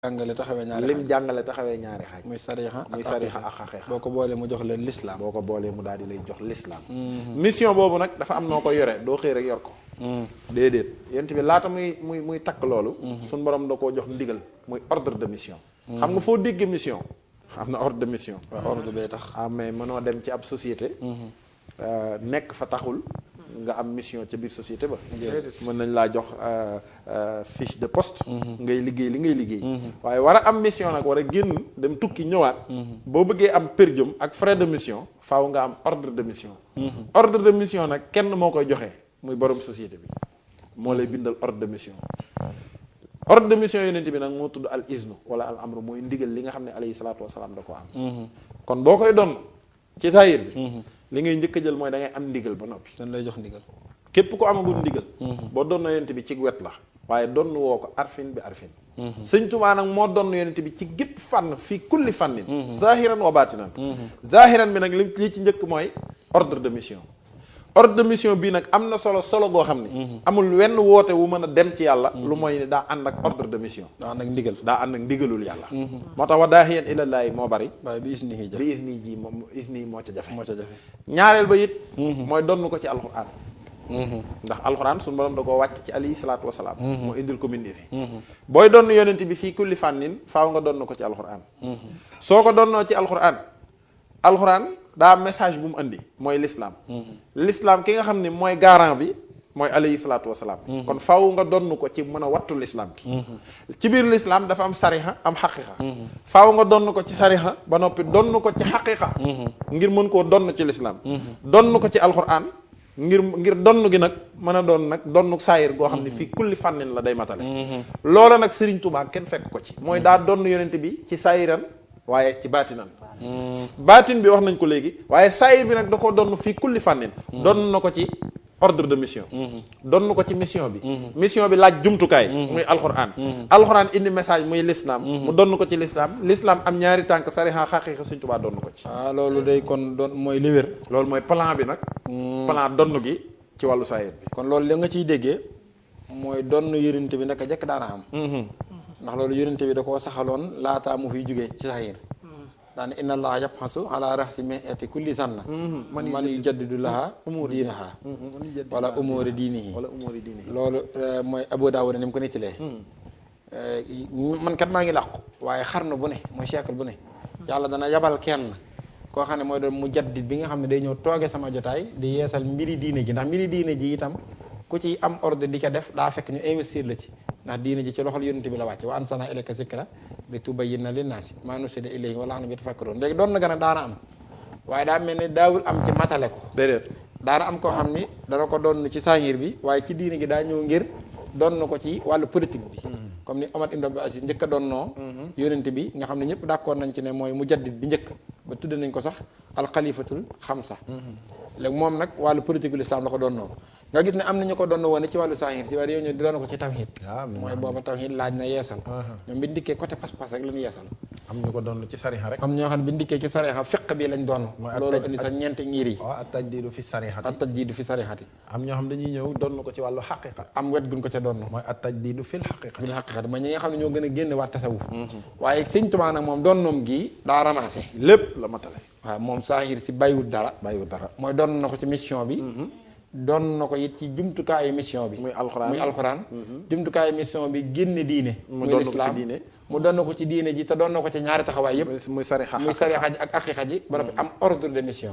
jàngale taxawee ñaari lim jàngale taxawee ñaari xaaj. muy sariha ak xaqiqa. boo ko boolee mu jox leen l'islam. boo ko boolee mu daal di lay jox l'islam. mission boobu nag dafa am noo ko yore doo xëy rek yor ko. déedéet yent bi laata muy takk loolu. suñ borom da koo jox ndigal muy ordre de mission. xam nga foo dégg mission. am na ordre de mission. waaw ordre bee tax. mais mënoo dem ci ab société. nekk fa taxul. nga am mission ca biir société ba. mën nañ laa jox fiche de poste. ngay liggéey li ngay liggéey. waaye war a am mission nag war a génn dem tukki ñëwaat. boo bëggee am per diem ak frais de mission faaw nga am ordre de mission. ordre de mission nag kenn moo koy joxe muy borom société bi moo lay bindal ordre de mission. ordre de mission yonent bi nag moo tudd al iznu wala al amru mooy ndigal li nga xam ne alayhi salaatu wasalaam da ko am. kon boo koy doon ci saayir bi. li ngay njëkk a jël mooy da ngay am ndigal ba noppi. dañ lay jox ndigal. képp ko amagul ndigal. boo doon na yonent bi ci wet la. waaye doon woo ko arfin bi arfin. sëñ Tuubaa nag moo doon yonent bi ci gépp fànn fii kulli fànnin. zahiran wa baatinan. zahiran bi nag li ci njëkk mooy ordre de mission. ordre de mission bii nag am na solo goo xam ne. amul wenn woote wu mën a dem ci yàlla. lu mooy daa ànd ak ordre de mission. daa ànd ak ndigal. daa ànd ak ndigalul yàlla. moo tax wa daahiyan ilallaahi moo bari. waaye bi isnihi bi isni ji moom isni moo ca jafe. moo ca jafe. ñaareel ba it. mooy donn ko ci alxuraan. ndax alxuraan suñu borom da koo wàcc ci alayhi salaatu wasalaam. moo indil ko mbindee fi. booy donn yonent bi fii kulli fànnin faaw nga donn ko ci alxuraan. soo ko donnoo ci alxuraan daa message bu mu andi mooy l'islam. l'islam ki nga xam ne mooy garant bi mooy alayhi salaatu wasalaam. kon faaw nga donn ko ci mën a wattu l'islam ki ci biir l'islam dafa am sariha am xaqiqa. faaw nga donn ko ci sariha ba noppi donn ko ci xaqiqa. ngir mën koo donn ci l'islam. donn ko ci alxuraan ngir donn gi nag mën a doon nag donnu saayir goo xam ne fii kulli fànnin la day matale. loola nag Serigne Touba kenn fekk ko ci. mooy daa donn yonent bi ci saayiran waaye ci baatinan. baatin bi wax nañ ko léegi waaye saayir bi nag da koo donn fii kulli fànnin. donn na ko ci ordre de mission. donn ko ci mission bi. mission bi laaj jumtukaay. muy alxuraan. alxuraan indi message muy l'islam. mu donn ko ci l'islam am ñaari tànk sariha xaqiqa Sëñ Tuubaa donn ko ci. loolu day kon doon mooy li wér. loolu mooy plan bi nag. plan donn gi ci wàllu saayir bi. kon loolu li nga ciy déggee mooy donn yonent bi naka jëkk daana am. ndax loolu yonent bi da koo saxaloon laataa mu fiy jugee ci saayir. daan inna allaha yabxasu ala raxsi mi'ati kulli sanna man yujaddidu laha diinaha wala umuri diinihi loolu mooy Abu Daawud ni mu ko nettilee man kat maa ngi làqu waaye xarnu bu ne mooy siècle bu ne yàlla dana yabal kenn koo xam ne mooy doon mujaddid bi nga xam ne day ñëw tooge sama jotaay di yeesal mbiri diine ji ndax mbiri diine ji itam ku ci am ordre di ko def daa fekk ñu investir la ci ndax diine ji ci loxol yonent bi la wàcce wa anzalnaa ilayka zikra li tubayyina linnaasi maa nuzzila ilayhim wa la'allahum yatafakkaruun léegi doon na gën a daana am waaye daa mel ni daawul am ci matale ko déedéet daana am koo xam ni dana ko doon ci saahir bi waaye ci diine gi daa ñëw ngir doon na ko ci wàllu politique bi comme ni Omar ibn Abdul Aziz njëkk a doonnoo yonent bi nga xam ne ñëpp d'accord nañ ci ne mooy mujaddid bi njëkk ba tudd nañ ko sax alxalifatul xamsa léegi moom nag wàllu politique bu l'islam la ko doonnoo nga gis ne am nañu ko doon woon ci wàllu saahir si waaye yow ñëw di doon ko ci tawhid mooy booba tawhid laaj na yeesal ñoom bi ndikkee côté pas-pas rek la ñu yeesal am ñu ko doon ci sariha rek am ñoo xam ne bi ndikkee ci sariha fiq bi lañ doon loolu indi sa ñeenti ngir yi at-tajdiidu fi sarihati at-tajdiidu fi sarihati am ñoo xam dañuy ñëw doon ko ci wàllu xaqiqa am wet guñ ko ca doon mooy at-tajdiidu fil xaqiqati mooy ñi nga xam ne ñoo gën a génn waa tasawuf waaye Sëñ Tuubaa nag moom doon noom gii daa ramassé lépp la matale waaw moom saahir si bàyyiwul dara mooy doon na ko ci mission bi doon na ko it ci jumtukaayu mission bi muy alxuraan jumtukaayu mission bi génne diine muy lislaam mu doon na ko ci diine ji te doon na ko ci ñaari taxawaay yëpp muy sarixa ji ak aqiqa ji ba noppi am ordre de mission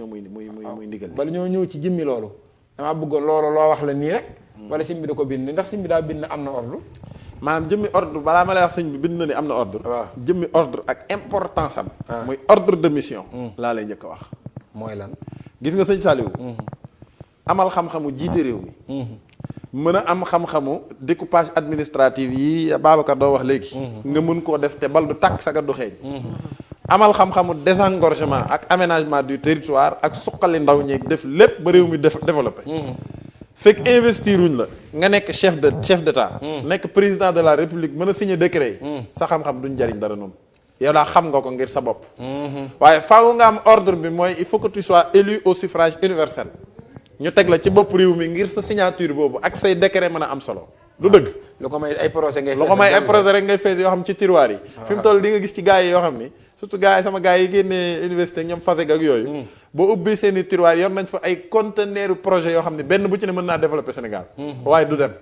muy ndigal bala ñoo ñëw ci jëmmi loolu damaa bëggoon loolu loo wax la nii rek wala sëñ bi da ko bind ndax sëñ bi daa bind am na ordre maanaam jëmmi ordre balaa ma lay wax sëñ bi bind na ni am na ordre jëmmi ordre ak importance am muy ordre de mission laa lay njëkk a wax mooy lan gis nga sëñ Saliou amal xam-xamu jiite réew mi mën a am xam-xamu découpage administratif yi Babacar doo wax léegi nga mën koo def te bal du tàkk sagar du xeeñ amal xam-xamu désengorgement ak aménagement du territoire ak suqali ndaw ñeeg def lépp ba réew mi développé fekk investiruñ la nga nekk chef d'état nekk président de la république mën a signer décret yi sa xam-xam duñ jariñ dara noonu yow daa xam nga ko ngir sa bopp waaye faaw nga am ordre bi mooy il faut que tu sois élu au suffrage universel ñu teg la ci bopp réew mi ngir sa signature boobu ak say décret mën a am solo du dëgg lu ko may ay projet ngay lu ko may ay projet rek ngay fees yoo xam ci tiroir yi fi mu toll di nga gis ci gars yi yoo xam ni surtout gars yi sama gars yi génnee université ñoom faseg ak yooyu boo ubbi seen i tiroir yor nañ fa ay conteneur projet yoo xam ne benn bu ci ne mën naa développer Sénégal waaye du dem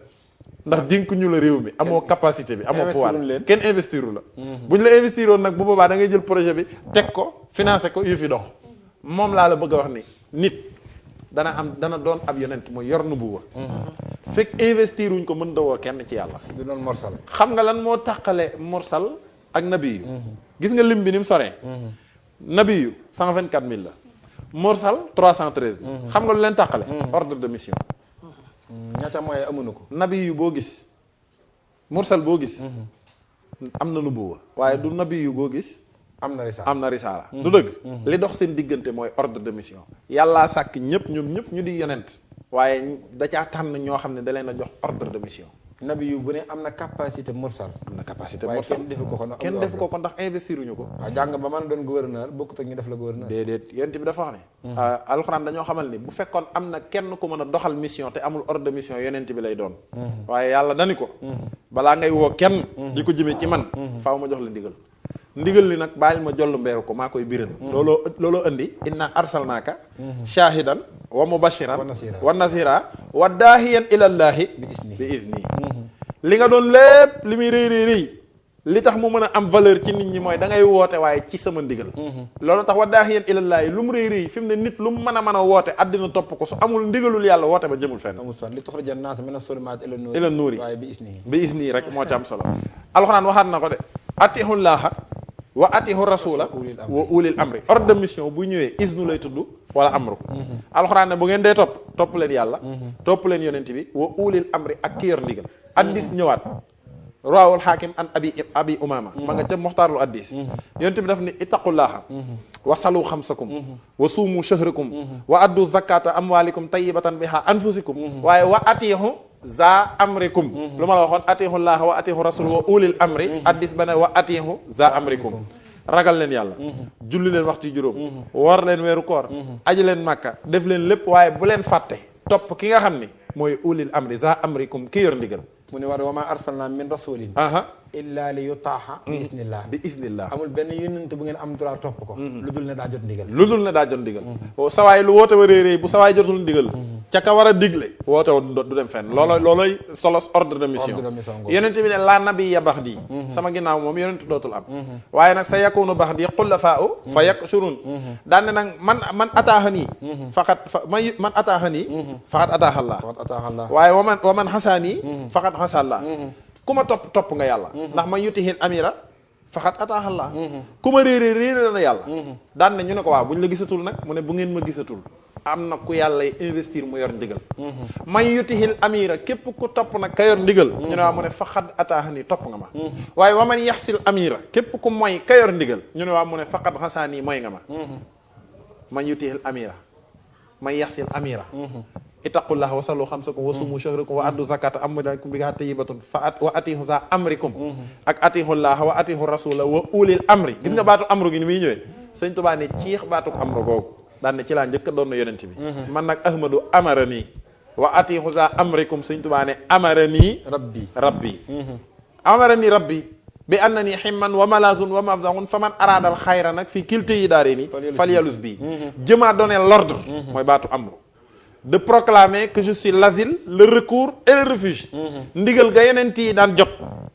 ndax dénk ñu la réew mi amoo capacité bi amoo pouvoir kenn investiru la bu ñu la investiroon nag bu boobaa da ngay jël projet bi teg ko financé ko yu fi dox moom laa la bëgg a wax ni nit dana doon ab yonent mooy yor nu bu wa fekk investir wuñ ko mën dawoo kenn ci yàlla du doon morsal xam nga lan moo tàqale morsal ak nabi yu gis nga lim bi ni mu soree nabi yu 124 000 la morsal 313 la xam nga lu leen tàqale ordre de mission ñaata mooy amuñu ko nabi yu boo gis mursal boo gis am na nubuwa waaye du nabi yu boo gis am na risaala du dëgg li dox seen diggante mooy ordre de mission yàllaa sàkk ñëpp ñu di yonent waaye da caa tànn ñoo xam ne da leen a jox ordre de mission nabi yu bu ne am na capacité mursal am na capacité mursal kenn defu ko ndax investiruñu ko waaw jàng ba man doon gouverneur bokkut ak ñu def la gouverneur déedéet yonent bi dafa wax ne alxuraan dañoo xamal ni bu fekkoon am na kenn ku mën a doxal mission te amul ordre de mission yonent bi lay doon waaye yàlla dani ko balaa ngay woo kenn di ko jëmee ci man faaw ma jox la ndigal li nag bàyyil ma jollu mbeeru ko maa koy biral looloo indi inna arsalnaaka shahidan wa mubashiran wa nasira wa daahiyan ilallaahi bi izni li nga doon lépp li muy rëy li tax mu mën a am valeur ci nit ñi mooy da ngay woote waaye ci sama ndigal loolu tax wa daahiyan ilallaahi lu mu rëy fi mu ne nit lu mu mën a woote àddina topp ko su amul ndigalul yàlla woote ba jëmul fenn li tuxrija naasa mina zulumaati ila nuuri waaye bi izni rek moo ci am solo alxuraan waxaat na ko de atihullaaha wa atihu rasula wa ulil amri ordre de mission bu ñëwee isnu lay tudd wala amru alxuraan ne bu ngeen dee topp leen yàlla topp leen yonent bi wa ulil amri ak ki yor ndigal addis ñëwaat raawul xaakim an abi umama ma nga ca moxtaarlu addis yonent bi daf ni ittaqullaha wa salu xamsakum wa suumu shahrakum wa addu zakata amwalikum tayyibatan biha anfusikum waaye wa atihu za amrikum lu ma la waxoon atihu llah wa atihu rasul wa ulil amri addis ba ne wa atihu za amrikum ragal leen yàlla julli leen waxtu juróom war leen weeru koor aji leen màkka def leen lépp waaye bu leen fàtte topp ki nga xam ni mooy ulil amri za amrikum ki yor ndigal mu ne war wa ma arsalna min rasulin illa li yutaaxa bi iznillah amul benn yonent bu ngeen am droit topp ko lu dul ne daa jot ndigal sawaay lu woote wa réeréy bu sawaay jotul ndigal ca ka war a digle woote wa du dem fenn looloy solos ordre de mission yonent bi ne laa nabiyya ba'di sama ginnaaw moom yonent dootul am waaye nag sa yakunu ba'di xullafaa'u fa yaksurun daan ne nag man ataahanii man ataahanii faqad ataahallah waaye wa man xasaanii faqad xasallah ku ma topp nga yàlla ndax man yutihil amira faxat ataaxallaa ku ma réeré na yàlla daan ne ñu ne ko waaw bu ñu la gisatul nag mu ne bu ngeen ma gisatul am na ku yàlla investir mu yor ndigal man yutihil amira képp ku topp nag ka yor ndigal ñu ne waaw mu ne faxat ataaxani topp nga ma waaye wa man yaxsil amira képp ku mooy ka yor ndigal ñu ne waaw mu ne faxat xasaani mooy nga ma man yutihil amira man yaxsil amira ittaqullah wa sallu xamsakum wa sumu shahrakum wa addu zakata amwalikum biha tayyibatun wa atihu za amrikum ak atihullah wa atihu rasula wa ulil amri gis nga baatu amru gi ni muy ñëwee sëñ Tuubaa ne ciix baatu amru googu daan ne ci laa njëkk a doon na yonent bi man nag ahmadu amarani wa atihu za amrikum sëñ Tuubaa ne amarani rabbi bi annani himman wa malazun wa mafzahun fa man araadal xayra nag fii kilté yi daare ni falyalus bii jëmaa donner l'ordre mooy baatu amru de proclamer que je suis l'asile le recours et le refuge ndigal ga yeneen yi daan jot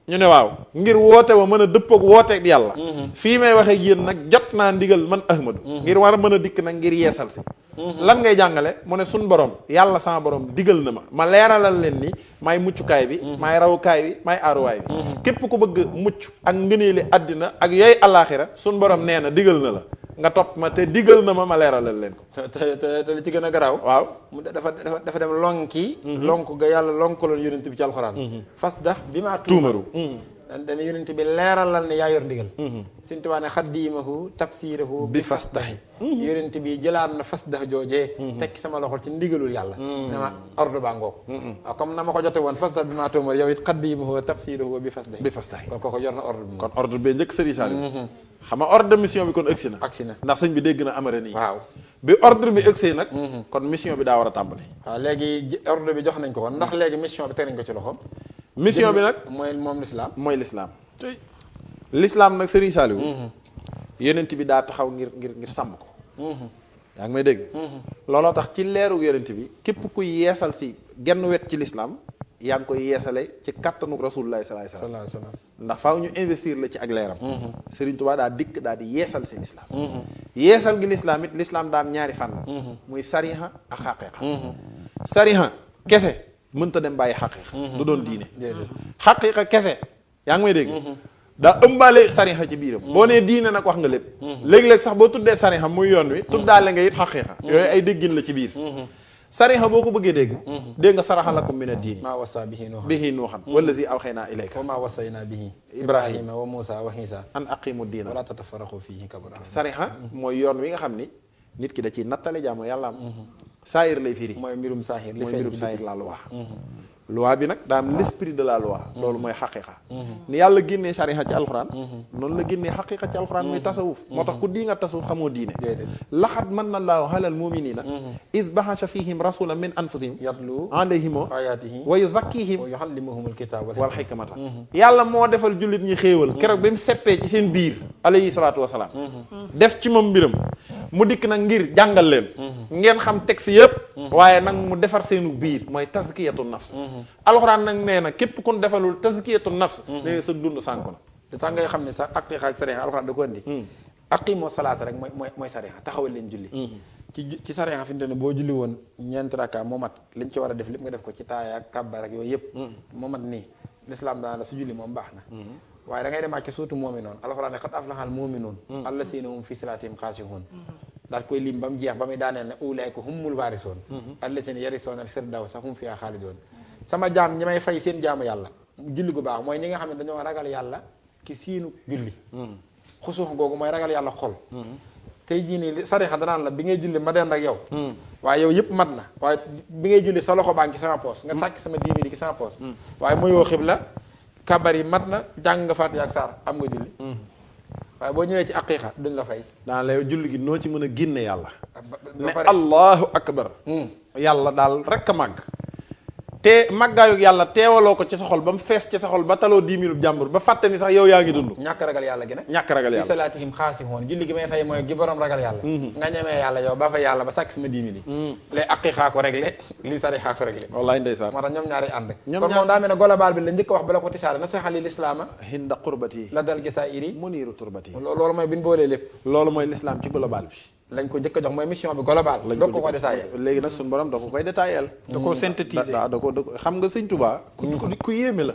ñu ne waaw ngir woote wa mën a dëppoog wooteeg yàlla fii may waxee ak yéen nag jot naa ndigal man ahmadu ngir war a mën a dikk nag ngir yeesal si lan ngay jàngale mu ne suñ borom yàlla sama borom digal na ma leeralal leen ni maay muccukaay bi maay rawukaay bi maay aaruwaay bi képp ku bëgg mucc ak ngëneeli àddina ak yooyu àllaaxira suñ borom nee na digal na la nga topp ma te digal na ma leeralal leen ko te li ci gën a garaaw waaw mu dafa dem lonki lonk ga yàlla lonkaloon yonent bi ci alxuraan fas dax bi maa tuumaru dana yonent bi leeralal ne yaa yor ndigal Sëñ Tuubaa ne xaddiimahu tafsiirahu bi fas daxi yonent bi jëlaat na fas dax joojee tekki sama loxo ci ndigalul yàlla ne ma ordre baa ngoog waaw comme na ma ko jote woon fas dax bi maa tuumar yow it xaddiimahu tafsiirahu bi fas daxi kon kooko yor na ordre bi kon ordre bee njëkk Sëriñ Saliou xam nga ordre de mission bi kon ëgsi na ndax sëñ bi dégg na amara nii waaw bi ordre bi ëgsee nag kon mission bi daa war a tàmbali waaw léegi ordre bi jox nañ ko kon ndax léegi mission bi teg nañ ko ci loxo mission bi nag mooy moom l'islam. mooy l'islam. l'islam nag Serigne Saliou. yonent bi daa taxaw ngir sàmm ko. yaa ngi may dégg. looloo tax ci leeru yonent bi képp ku yeesal si genn wet ci l'islam yaa ngi koy yeesale ci kattanu rasulullah sallallahu alayhi wasallam ndax faaw ñu investir la ci ak leeram. Serigne Touba daa dikk daa di yeesal si l'islam. yeesal gi l'islam it l'islam daa am ñaari fànn. muy sariha ak xaqiqa. sariha kese mënta dem bàyyi xaqiqa. du doon diine. xaqiqa kese yaa ngi may dégg. daa ëmbaale sariha ci biiram. boo nee diine nag wax nga lépp. léeg-léeg sax boo tuddee sariha muy yoon wi. tuddaale nga it xaqiqa. yooyu ay déggin la ci biir. sariha boo ko bëggee dégg. dégg nga saraxa lakum mina diini. maa wasa bihi nuuxan wallazi awxaynaa ilayka. wa maa wasayna bihi. Ibrahima wa Muusa wa Iisa. an aqimu diina. wala tatafarraqu fiihi kabura. sariha mooy yoon wi nga xam ni nit ki da ciy nattale jaamu yàlla am. saayir lay firi. mooy mbirum saahir li mooy feeñ mbirum ci saayir la loi. loi bi nag daa am l'esprit de la loi. loolu mooy xaqiqa. ni yàlla génnee sariha ci alxuraan. noonu la génnee xaqiqa ci alxuraan muy tasawuf. moo tax ku di nga tasawuf xamoo diine. laxat man na laahu alal muminina is bahasha fihim rasulan min anfusihim yatlu alayhim ayaatihi wa yuzakkihim wa yuallimuhumul kitaaba wal xikmata. yàlla moo defal jullit ñi xéewal keroog bi mu seppee ci seen biir alayhi salaatu wasalaam. def ci moom mbiram mu dikk nag ngir jàngal leen. ngeen xam texte yëpp. waaye nag mu defar seenu biir mooy tazkiyatu nafs. alxuraan nag nee na képp kun defalul tazkiyatu nafs. nee na sa dund sànku na. lu tax ngay xam ne sax aqiqa ak sariha alxuraan da ko indi. aqimoo salaata rek mooy sariha taxawal leen julli. ci sariha fi mu ne boo julli woon ñeenti rakka moo mat liñ ci war a def lépp nga def ko ci taaya ak kàbbar ak yooyu yëpp. moo mat nii l'islam daan la su julli moom baax na. waaye da ngay demaat ci suutu mu'minuun alxuraan ne qad aflaxal mu'minuun allaziina hum fii salaatihim xaashi'uun daal koy lim ba mu jeex ba muy daaneel ne ulaa'ika humul waarisuun allaziina yarisuuna al-firdawsa hum fiihaa xaaliduun. sama jaam ñi may fay seen jaamu yàlla julli gu baax mooy ñi nga xam ne dañoo ragal yàlla ki siinu julli. xusuux googu mooy ragal yàlla xol. tey jii nii sarixa danaan la bi ngay julli ma dend ak yow. waaye yow yëpp mat na waaye bi ngay julli sa loxo baa ngi ci sama poos nga sàkk sama 10 000 ci sama poos. waaye mooyoo xibla kabar yi mat na jàng nga Faatiha ak saar am nga julli. waaye boo ñëwee ci aqiqa duñ la fay. daan la julli gi noo ci mën a génne yàlla. ne pare allahu akbar. yàlla daal rek a màgg. te màggaayug yàlla teewaloo ko ci sa xol ba mu fees ci sa xol ba taloo 10 000 jàmbur ba fàtte ni sax yow yaa ngi dund. ñàkk ragal yàlla gi nag. ñàkk ragal yàlla fi salaatihim xaashi'uun julli gi may fay mooy gi borom ragal yàlla. nga ñemee yàlla yow ba fa yàlla ba sàkk sama 10 000 yi. lay aqiqa ko réglé li sarixa ko réglé. wallaay ndeysaan moo tax ñoom ñaari ànd. ñoom kon moom daa mel ne global bi la njëkk wax bala ko tisaare na saxalil islaama hinda qurbati la dal gisaa'iri muniiru turbati. loolu mooy bi ñu boolee lépp. loolu mooy l'islam ci global bi. lañ ko njëkk a jox mooy mission bi global. lañ doog ko détaillé. léegi nag suñu borom da ko koy détaillé. da koo synthétiser da ko xam nga sëñ Touba. ku yéeme la.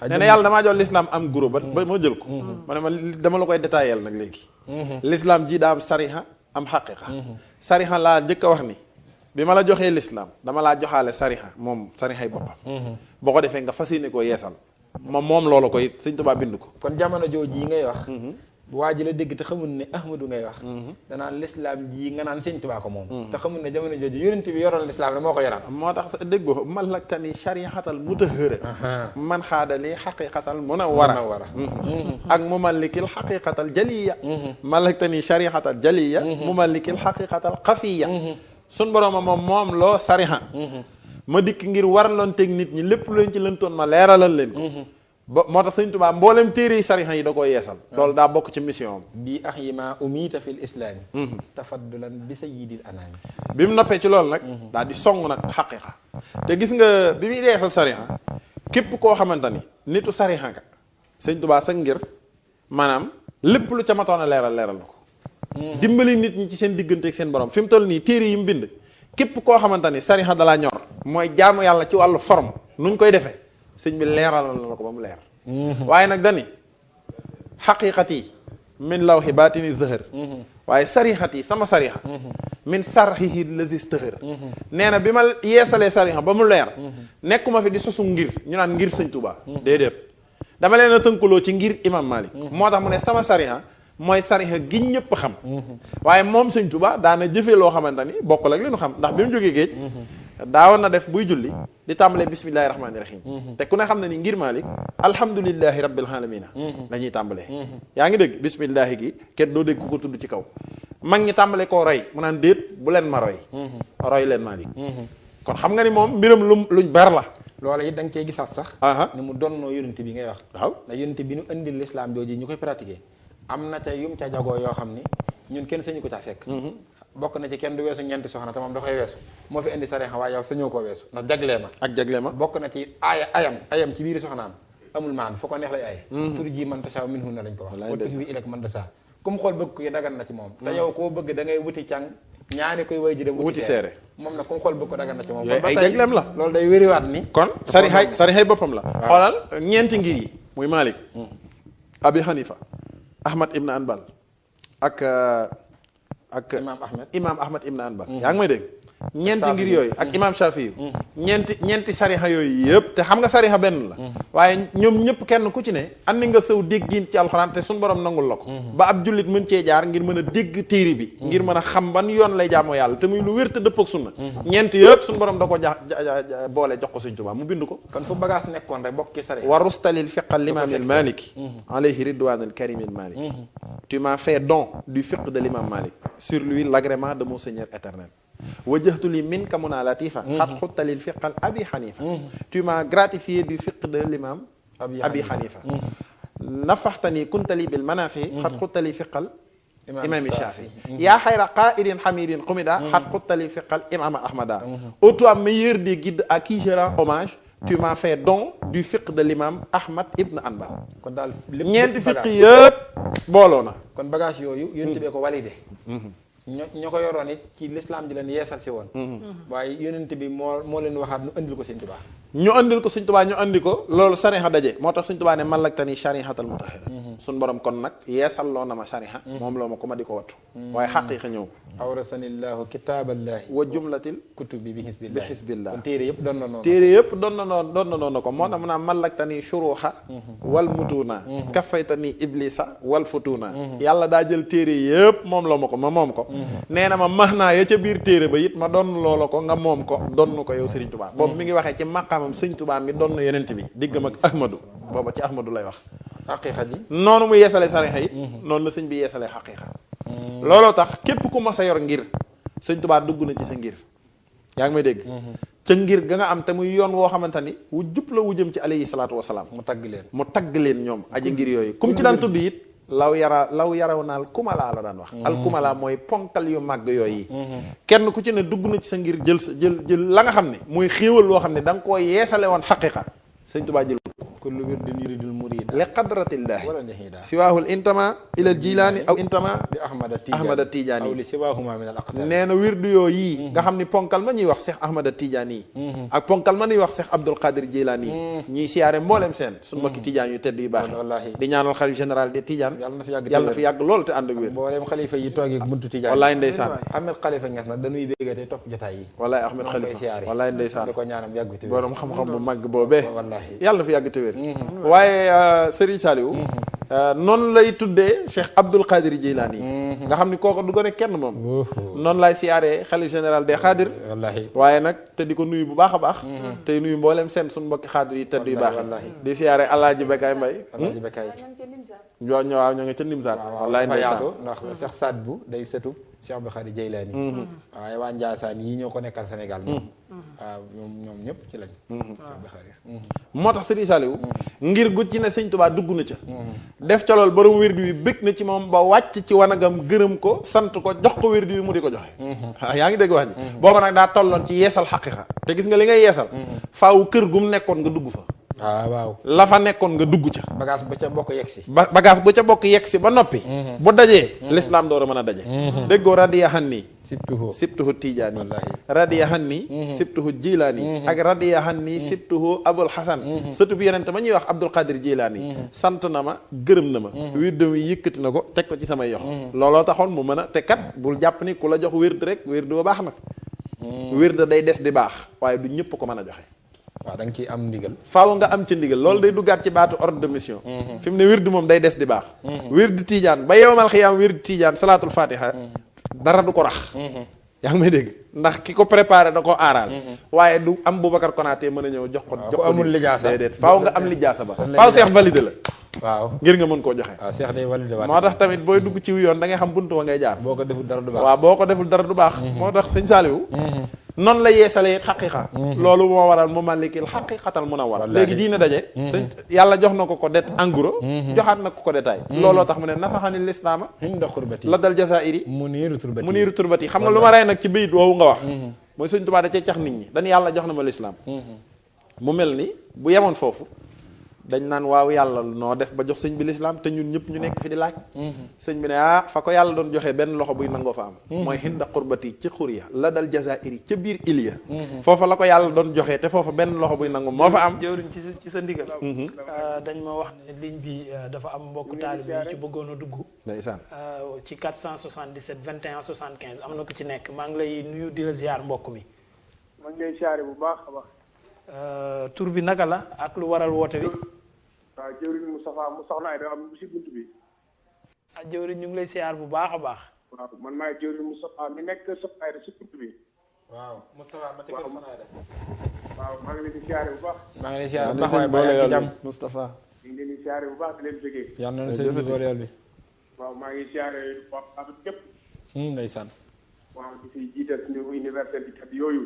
nee na yàlla damaa jox l'islam am guro ba ma jël ko. ma ne ma dama la koy détaillé nag léegi. l'islam ji daa am sariha am xaqiqa. sariha laa njëkk a wax ni bi ma la joxee l'islam dama laa joxaale sariha moom sarihay boppam. boo ko defee nga fas yéene koo yeesal. moom loolu koy sëñ Touba bind ko. kon jamono jooju yi ngay wax. waa ji la dégg te xamul ne Ahmadu ngay wax. danaan l'islam ji nga naan sëñ Tuubaa ko moom. te xamul ne jamono jooju yonent bi yoroon l'islam ne moo ko yoraan. moo tax déggoo malaktani sharihatal mutahhara man xaadali xaqiqatal munawwara ak mumallikil xaqiqatal jaliya. malaktani sharihatal jaliya. mumallikil xaqiqatal xafiya. sun borooma moom loo sariha. ma dikk ngir warloon teg nit ñi lépp leen ci lëntoon ma leeralal leen ko. ba moo tax sëñ Tuubaa mboolem téere yi sarixa yi da koo yeesal. loolu daa bokk ci mission am. bi ahyima umiita fil islaami. tafaddulan bi sayyidil anaami. bi mu noppee ci loolu nag. daal di song nag xaqiqa. te gis nga bi muy yeesal sarixa képp koo xamante ni nitu sarixa nga sëñ Tuubaa sax ngir maanaam lépp lu ca matoon a leeral na ko. dimbali nit ñi ci seen diggante ak seen borom fi mu toll nii téere yi mu bind képp koo xamante ni sarixa dalaa ñor. mooy jaamu yàlla ci wàllu forme nuñ koy defee. sëñ bi leeralal na ko ba mu leer. waaye nag dani xaqiqati min lawhi baatini zahër. waaye sarixati sama sarixa min sarxihi lazi stahër. nee na bi ma yeesalee sarixa ba mu leer. nekkuma fi di sosu ngir ñu naan ngir sëñ Tuubaa. déedéet dama leen a tënkuloo ci ngir imam Malik. moo tax mu ne sama sarixa mooy sarixa gi ñëpp xam. waaye moom sëñ Tuubaa daana jëfee loo xamante ni bokkul ak li ñu xam ndax bi mu jógee géej. daawoon na def buy julli di tàmbalee bismillahi rahmaani rahim. te ku ne xam na ni ngir Malik alhamdulillahi rabbil alamina la ñuy tàmbalee. yaa ngi dégg bismillahi gi kenn doo dégg ku ko tudd ci kaw. mag ñi tàmbale koo roy mu naan déet bu leen ma roy. roy leen Malik. kon xam nga ni moom mbiram luñ ber la. loola it da nga cee gisaat sax aha ni mu donnoo yonent bi ngay wax waaw ndax yonent bi nu indil l'islam jooji ñu koy pratiquer am na ca yum ca jagoo yoo xam ni ñun kenn sañu ko caa fekk bokk na ci kenn du weesu ñeenti soxna te moom da koy weesu moo fi indi sariya waaye yow sañoo koo weesu ndax jaglee ma ak jagle ma bokk na ci ayam ci biir soxnaam amul maan foo ko neex lay aye tur ji man tasaaw min hun na lañ ko wax wa tuhwi ilayka man tasaa comme xool bëgg ko dagan na ci moom te yow koo bëgg da ngay wuti càng ñaani koy way ji dem wuti seere moom nag comme xool bëgg ko dagan na ci moom yooyu ay jagleem la loolu day wériwaat ni kon sarixay boppam la xoolal ñeenti ngir yi muy Malik Abi Hanifa Ahmad ibn Anbal ak imam Ahmad ibn Anbal yaa ngi may dégg ñeenti ngir yooyu ak imam Shafi yu ñeenti sarixa yooyu yëpp te xam nga sarixa benn la waaye ñoom ñëpp kenn ku ci ne andi nga sëw déggin ci alxuraan te suñu borom nangul la ko ba ab jullit mën cee jaar ngir mën a dégg téere bi ngir mën a xam ban yoon lay jaamoo yàlla te muy lu wér te dëppoo ak sunna ñeent yëpp suñu borom da ko boole jox ko Sëñ Tuubaa mu bind ko kon fu bagage nekkoon rek bokk ci sarixa wa rustalil fiqa l'imam al maliki alayhi ridwan al karim al maliki tu m'as fait don du fiqh de l'imam Malik sur lui l'agrément de mon Seigneur éternel wajjahtu li minka muna latifa xat xuttalil fiqal Abi Hanifa tu m'as gratifié du fiqh de l'imam Abi Hanifa nafaxtani kuntali bil manafi xat xuttali fiqal imam Shafi yaa xayra qaidin hamidin qumida xat xuttali fiqal imam Ahmada ô toi meilleur des guides à qui je rends hommage tu m'as fait don du fiqh de l'imam Ahmad ibn Anbal kon daal ñeenti fiqh yëpp booloo na kon bagage yooyu yonent bee ko validé ñoo ko yoroon it ci l'islam ji leen yeesal si woon waaye yonent bi moo leen waxaat nu andil ko Sëñ Tuubaa ñu andil ko Sëñ Tuubaa ñu andi ko loolu sariha daje moo tax Sëñ Tuubaa ne malaktani sharihatal mutahhara suñ borom kon nag yeesal loo na ma shariha moom loo ma ko ma di ko wattu waaye xaqiiqa ñëw awrasanillahu kitaaballahi wa jumlatil kutubi bi bi xisbillah kon téere yëpp doon na noonu téere yëpp doon na noonu ko moo tax mu naan malaktani shuruha wal mutuna kafaytani iblisa wal futuna yàlla daa jël téere yëpp moom loo ma ko ma moom ko nee na ma max naa ya ca biir téere ba it ma donn loola ko nga moom ko donn ko yow Sëriñ Tuubaa boobu mi ngi waxee ci maqaamam Sëriñ Tuubaa mi donn yonent bi diggam ak Ahmadu booba ci Ahmadu lay wax xaqiiqa ji noonu mu yeesale sarixa it noonu la sëñ bi yeesalee xaqiiqa looloo tax képp ku ma sa yor ngir Sëriñ Tuubaa dugg na ci sa ngir yaa ngi may dégg ca ngir ga nga am te muy yoon woo xamante ni wu jub la wu jëm ci alayhi salaatu wasalaam mu tagg leen ñoom aji ngir yooyu comme ci daan tudd it law yaraw naal kumalaa la daan wax al kumalaa mooy ponkal yu màgg yooyu kenn ku ci ne dugg na ci sa ngir jël la nga xam ne muy xéewal loo xam ne da nga koo yeesale woon xaqiqa Sëñ Tuubaa jël kullu wirdin yuridul murida li qadratillahi wala jahida siwaahul intama ilal jilaani aw intama li ahmada tijaani aw li siwaahuma min al aqdar nee na wirdu yooyu nga xam ni ponkal ma ñuy wax Cheikh ahmada tijaani ak ponkal ma ñuy wax Cheikh Abdul Qadir Jilaani ñuy siyaare mboolem seen suñu mbokki tijaan yu tedd yu baax di ñaanal xalif général des tijaan yàlla na fi yàgg loolu te ànd ak wér mboolem xalifa yi toogee buntu tijaan wallaay ndeysaan Ahmed Khalifa Niass nag dañuy bégga te topp jotaay yi wallaay Ahmed Khalifa wallaay ndeysaan di ko ñaanam yàgg te wér borom xam-xam bu màgg boobee wallahi yàlla na fi yàgg te wér waaye Serigne Saliou noonu lay tuddee Cheikh Abdul Qadir Jilani nga xam ni kooku du gone kenn moom noonu lay siyaaree xalif général des xaadir wallahi waaye nag te di ko nuyu bu baax a baax tey nuyu mboolem seen suñu mbokki xaadir yi tedd yu baax di siyaare Alaaji Bekaay Mbay waaw ñoo ngi ca Nimsaat wallaay ndeysaan ndax Cheikh Saad bu day sëtub Cheikh Abdul Qadir Jilani waaye waa Njaasaan yi ñoo ko nekkal Sénégal ñoom waaw ñoom ñëpp ci lañ moo tax Serigne Saliou ngir gu ci ne Sëñ Tuubaa dugg na ca def ca loolu borom wérdu wi bëgg na ci moom ba wàcc ci wanagam gërëm ko sant ko jox ko wérdu wi mu di ko joxe yaa ngi dégg wax ji booba nag daa tolloon ci yeesal xaqiqa te gis nga li ngay yeesal faaw kër gu mu nekkoon nga dugg fa waaw la fa nekkoon nga dugg ca bagage bu ca bokk yegsi bagage bu ca bokk yegsi ba noppi bu dajee l'islam door a mën a daje déggoo radiya hanni sibtuhu tijaani radiya hanni sibtuhu jilaani ak radiya hanni sibtuhu abul hasan sëtu bi yeneen te ma ñuy wax Abdul Qadir Jilaani sant na ma gërëm na ma wird wi yëkkati na ko teg ko ci samay yox looloo taxoon mu mën a te kat bul jàpp ni ku la jox wird rek wird ba baax na wird day des di baax waaye du ñëpp ko mën a joxe waaw da nga ciy am ndigal faaw nga am ci ndigal loolu day duggaat ci baatu ordre de mission fi mu ne wird moom day des di baax wird tiijaan ba yowmal xiyaam wird tiijaan salaatul fatiha dara du ko rax yaa ngi may dégg ndax ki ko préparé da ko aaraal waaye du am Boubacar Konaté mën a ñëw jox ko amul lijaasa déedéet faaw nga am lijaasa ba faaw seex validé la waaw ngir nga mën koo joxe waaw seex day validé waat moo tax tamit booy dugg ci yoon da ngay xam buntu wa ngay jaar boo ko deful dara du baax waaw boo ko deful dara du baax moo tax sëñ Saliou noonu la yeesalee xaqiqa loolu moo waral mu malikil xaqiqatal munawwar léegi diine daje sëñ yàlla jox na ko det en gros joxaat na ko détail looloo tax mu ne nasaxanil islaama hinda xurbati la dal jazairi muniiru turbati xam nga lu ma rey nag ci bayit woowu nga wax mooy sëñ Tuubaa da cee cax nit ñi dañu yàlla jox na ma lislaam mu mel ni bu yemoon foofu dañ naan waaw yàlla noo def ba jox sëñ bi lislaam te ñun ñëpp ñu nekk fi di laaj sëñ bi ne fa ko yàlla doon joxee benn loxo buy nangoo fa am mooy hinda xurbati ci xuriya la dal jazairi ca biir iliya foofa la ko yàlla doon joxee te foofa benn loxo buy nangu moo fa am jëwriñ ci sa ndigal dañ ma wax ne ligne bi dafa am mbokk taalibe yi ci bëggoon a dugg ndeysaan ci 477 21 75 am na ko ci nekk maa ngi lay nuyu di la ziar mbokk mi maa ngi lay siyaare bu baax a baax tur bi naka la ak lu waral woote bi waaw jëwriñ Moustapha mu soxna ay da am si bunt bi jëwriñ ñu ngi lay siyaar bu baax a baax waaw man maay jëwriñ Moustapha mi nekk soxna ay da si bunt bi waaw Moustapha ma ci kër soxna ay da waaw maa ngi leen di siyaare bu baax maa ngi lay siyaare bu ndax baax waaye boole yool jàmm bi Moustapha ñu ngi leen di siyaare bu baax di leen jógee yàlla na sëñ bi boole yool bi waaw maa ngi siyaare wax amit képp ndeysaan waaw di siy jiital suñu universel bi kat yooyu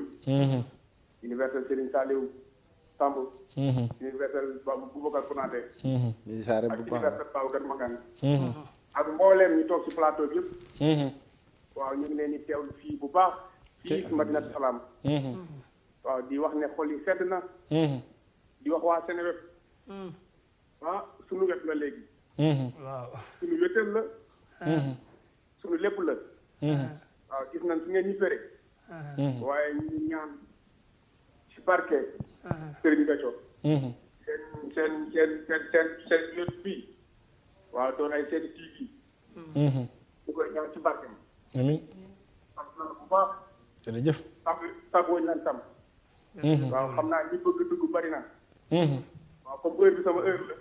universel Serigne Saliou Samb universel Boubacar Konaté di saare ak bu baax universel Babacar Magane ak mbooleem ñu toog si plateau bi yëpp waaw ñu ngi leen di teewlu fii bu baax fii si Madinatu Salaam waaw di wax ne xol yi sedd na di wax waa Seneweb suñu wet la léegi waaw suñu wétal la suñu lépp la waaw gis nañ su ngeen ñu fere waaye ñu ñaan ci barke Serigne Béthio seen yot bii waaw doon ay seen TV ñu koy ñaan ci barke mi amiin am na bu baax jërëjëf sagooñ nañ tam waaw xam naa ñi bëgg dugg bari na waaw comme heure bi sama heure la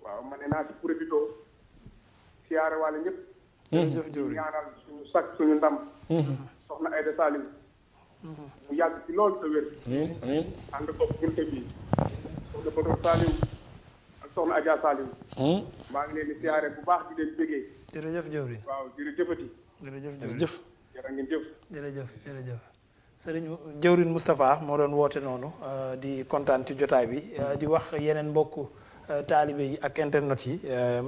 waaw ma ne naa ci profité siyaare wàlla ñëpp ñaanal suñu sag suñu ndam soxna Aïda Salim mu yàgg ci loolu te wér amiin amiin ànd ko bunte bi soxna Bator Salim ak soxna Adja Salim maa ngi leen di siyaare bu baax di leen bégee jërëjëf jëwriñ waaw jërëjëfati jërëjëf jërëjëf jërë ngeen jëf jërëjëf sëriñ jëwriñ Moustapha moo doon woote noonu di kontaan ci jotaay bi di wax yeneen mbokku taalibe yi ak internet yi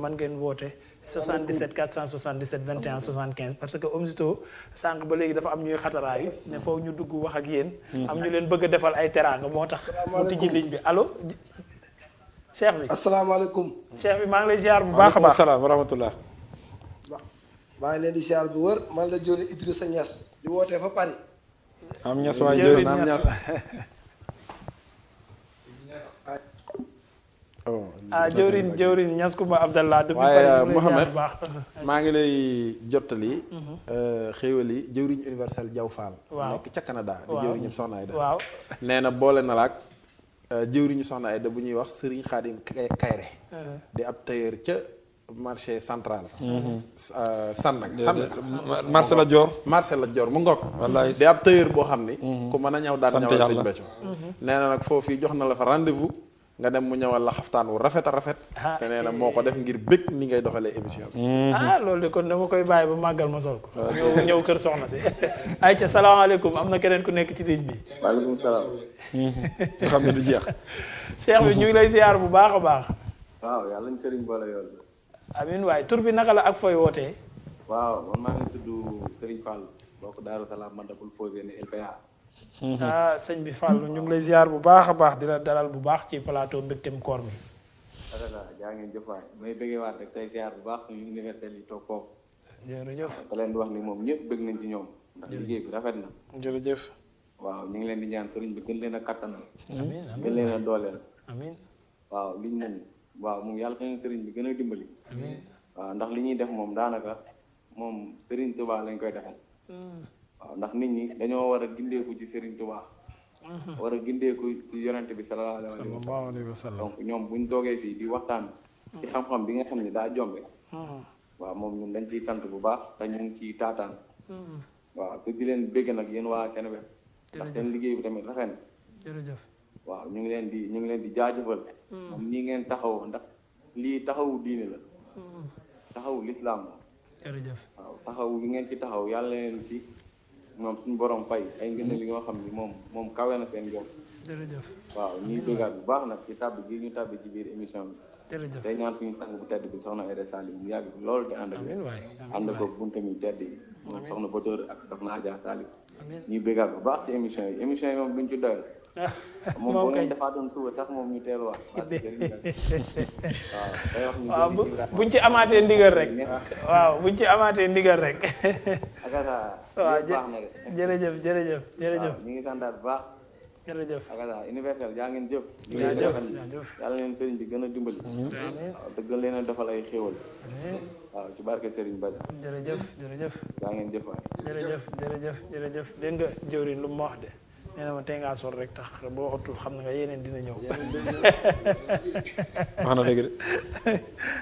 man ngeen woote 77 477 21 75 parce que Omzito sànq ba léegi dafa am ñuy xataraayu ne foofu ñu dugg wax ak yéen am ñu leen bëgg a defal ay teraanga moo tax mu tijji ligne bi allo cheikh bi asalaamaaleykum cheikh bi maa ngi lay ziar bu baax a baax salaam wa rahmatullah maa ngi leen di siyaar bu wër man la jóge Idrissa Niass di wootee fa Paris am ñas waay jëwriñ jërëjëf Niass jëwriñ Niass Kumba Abdallah depuis waaye Paris mu ngi lay ziar Mohamed bu baax maa ngi lay jottali xéewal yi jëwriñ universel Diaw Fall waaw nekk ca Canada di waaw jëwriñu Soxna Aïda waaw nee na boole na laak jëwriñu Soxna Aïda bu ñuy wax Serigne Khadim Kayre di ab tailleur ca marché central Sandaga xam nga Marcela Dior marché la Dior mu ngoog wallaay di ab tailleur boo xam ni ku mën a ñëw daan sant ñëwal yàlla. Sëñ Béthio nee na nag foofu jox na la fa rendez-vous nga dem mu ñëwal la xaftaan wu rafet a rafet te nee na moo ko def ngir bëgg ni ngay doxalee émission bi loolu de kon dama koy bàyyi ba màggal ma sol ko ñëw kër soxna si ayca salaamaaleykum am na keneen ku nekk ci ligne bi waaleykum salaam nga xam ne du jeex cheikh bi ñu ngi lay ziar bu baax a baax waaw yàlla ñu sëriñ boole yoon amin waaye tur bi naka la ak fooy wootee waaw man maa ngi tudd Serigne Fall bokk Daaru Salaam man daful posé ne LPA sëñ bi Fallou ñu ngi lay ziar bu baax a baax di la dalal bu baax ci plateau mbégteem koor mi adala jaa ngeen jëfaay may bëggee waat rek tey ziar bu baax suñu universel yi toog foofu jërëjëf te leen di wax ni moom ñëpp bëgg nañ ci ñoom ndax liggéey bi rafet na jërëjëf waaw ñu ngi leen di ñaan sëriñ bi gën leen a kattanal amin gën leen a dooleel amin waaw liñ nañ waaw moom yàlla na sëriñ bi gën a dimbali waaw ndax li ñuy def moom daanaka moom Serigne Touba lañ koy defal waaw ndax nit ñi dañoo war a gindeeku ci Serigne Touba war a gindeeku ci yonente bi sallallahu alayhi wa sallam donc ñoom buñ toogee fii di waxtaan ci xam-xam bi nga xam ne daa jombe waaw moom ñun dañ ciy sant bu baax te ñu ngi ciy taataan waaw te di leen bégg nag yéen waa Seneweb ndax seen liggéey bi tamit rafet na jërëjëf waaw ñu ngi leen di jaajëfal moom nii ngeen taxaw ndax lii taxawu diine la taxawu lislaam la jërëjëf waaw taxaw bi ngeen ci taxaw yàlla leen ci moom suñu borom fay ay ngëneel li nga xam ni moom kawe na seen jox. jërëjëf. waaw ñuy bëggaat bu baax nag ci tàbbi gi ñu tàbbi ci biir émission bi. jërëjëf tey ñaan suñu sang bu tedd bi soxna Aïda Salim mu yàgg fi loolu te ànd ak amiin waay ànd ko buntam yu tedd yi moom soxna Bator ak soxna Adja Salim amiin ñuy bëggaat bu baax ci émission yi moom duñ ci doyal moom boo ngeen defaa doon suba sax moom ñu teel wax waaw day wax waaw buñ ci amaatee ndigal rek waaw buñ ci amaatee ndigal rek akasa waaw baax na de jërëjëf ñu ngi santaat bu baax jërëjëf akasa universel jaa ngeen jëf jaajëf yàlla leen sëriñ bi gën a dimbali waaw te gën leen a defal ay xéewal waaw ci barke sëriñ Bada jërëjëf jaa ngeen jëf waay jërëjëf dégg nga jëwriñ lu ma wax de nee na ma tey ngaa sol rek tax boo xottul xam na nga yeneen dina ñëw wax na dëgg de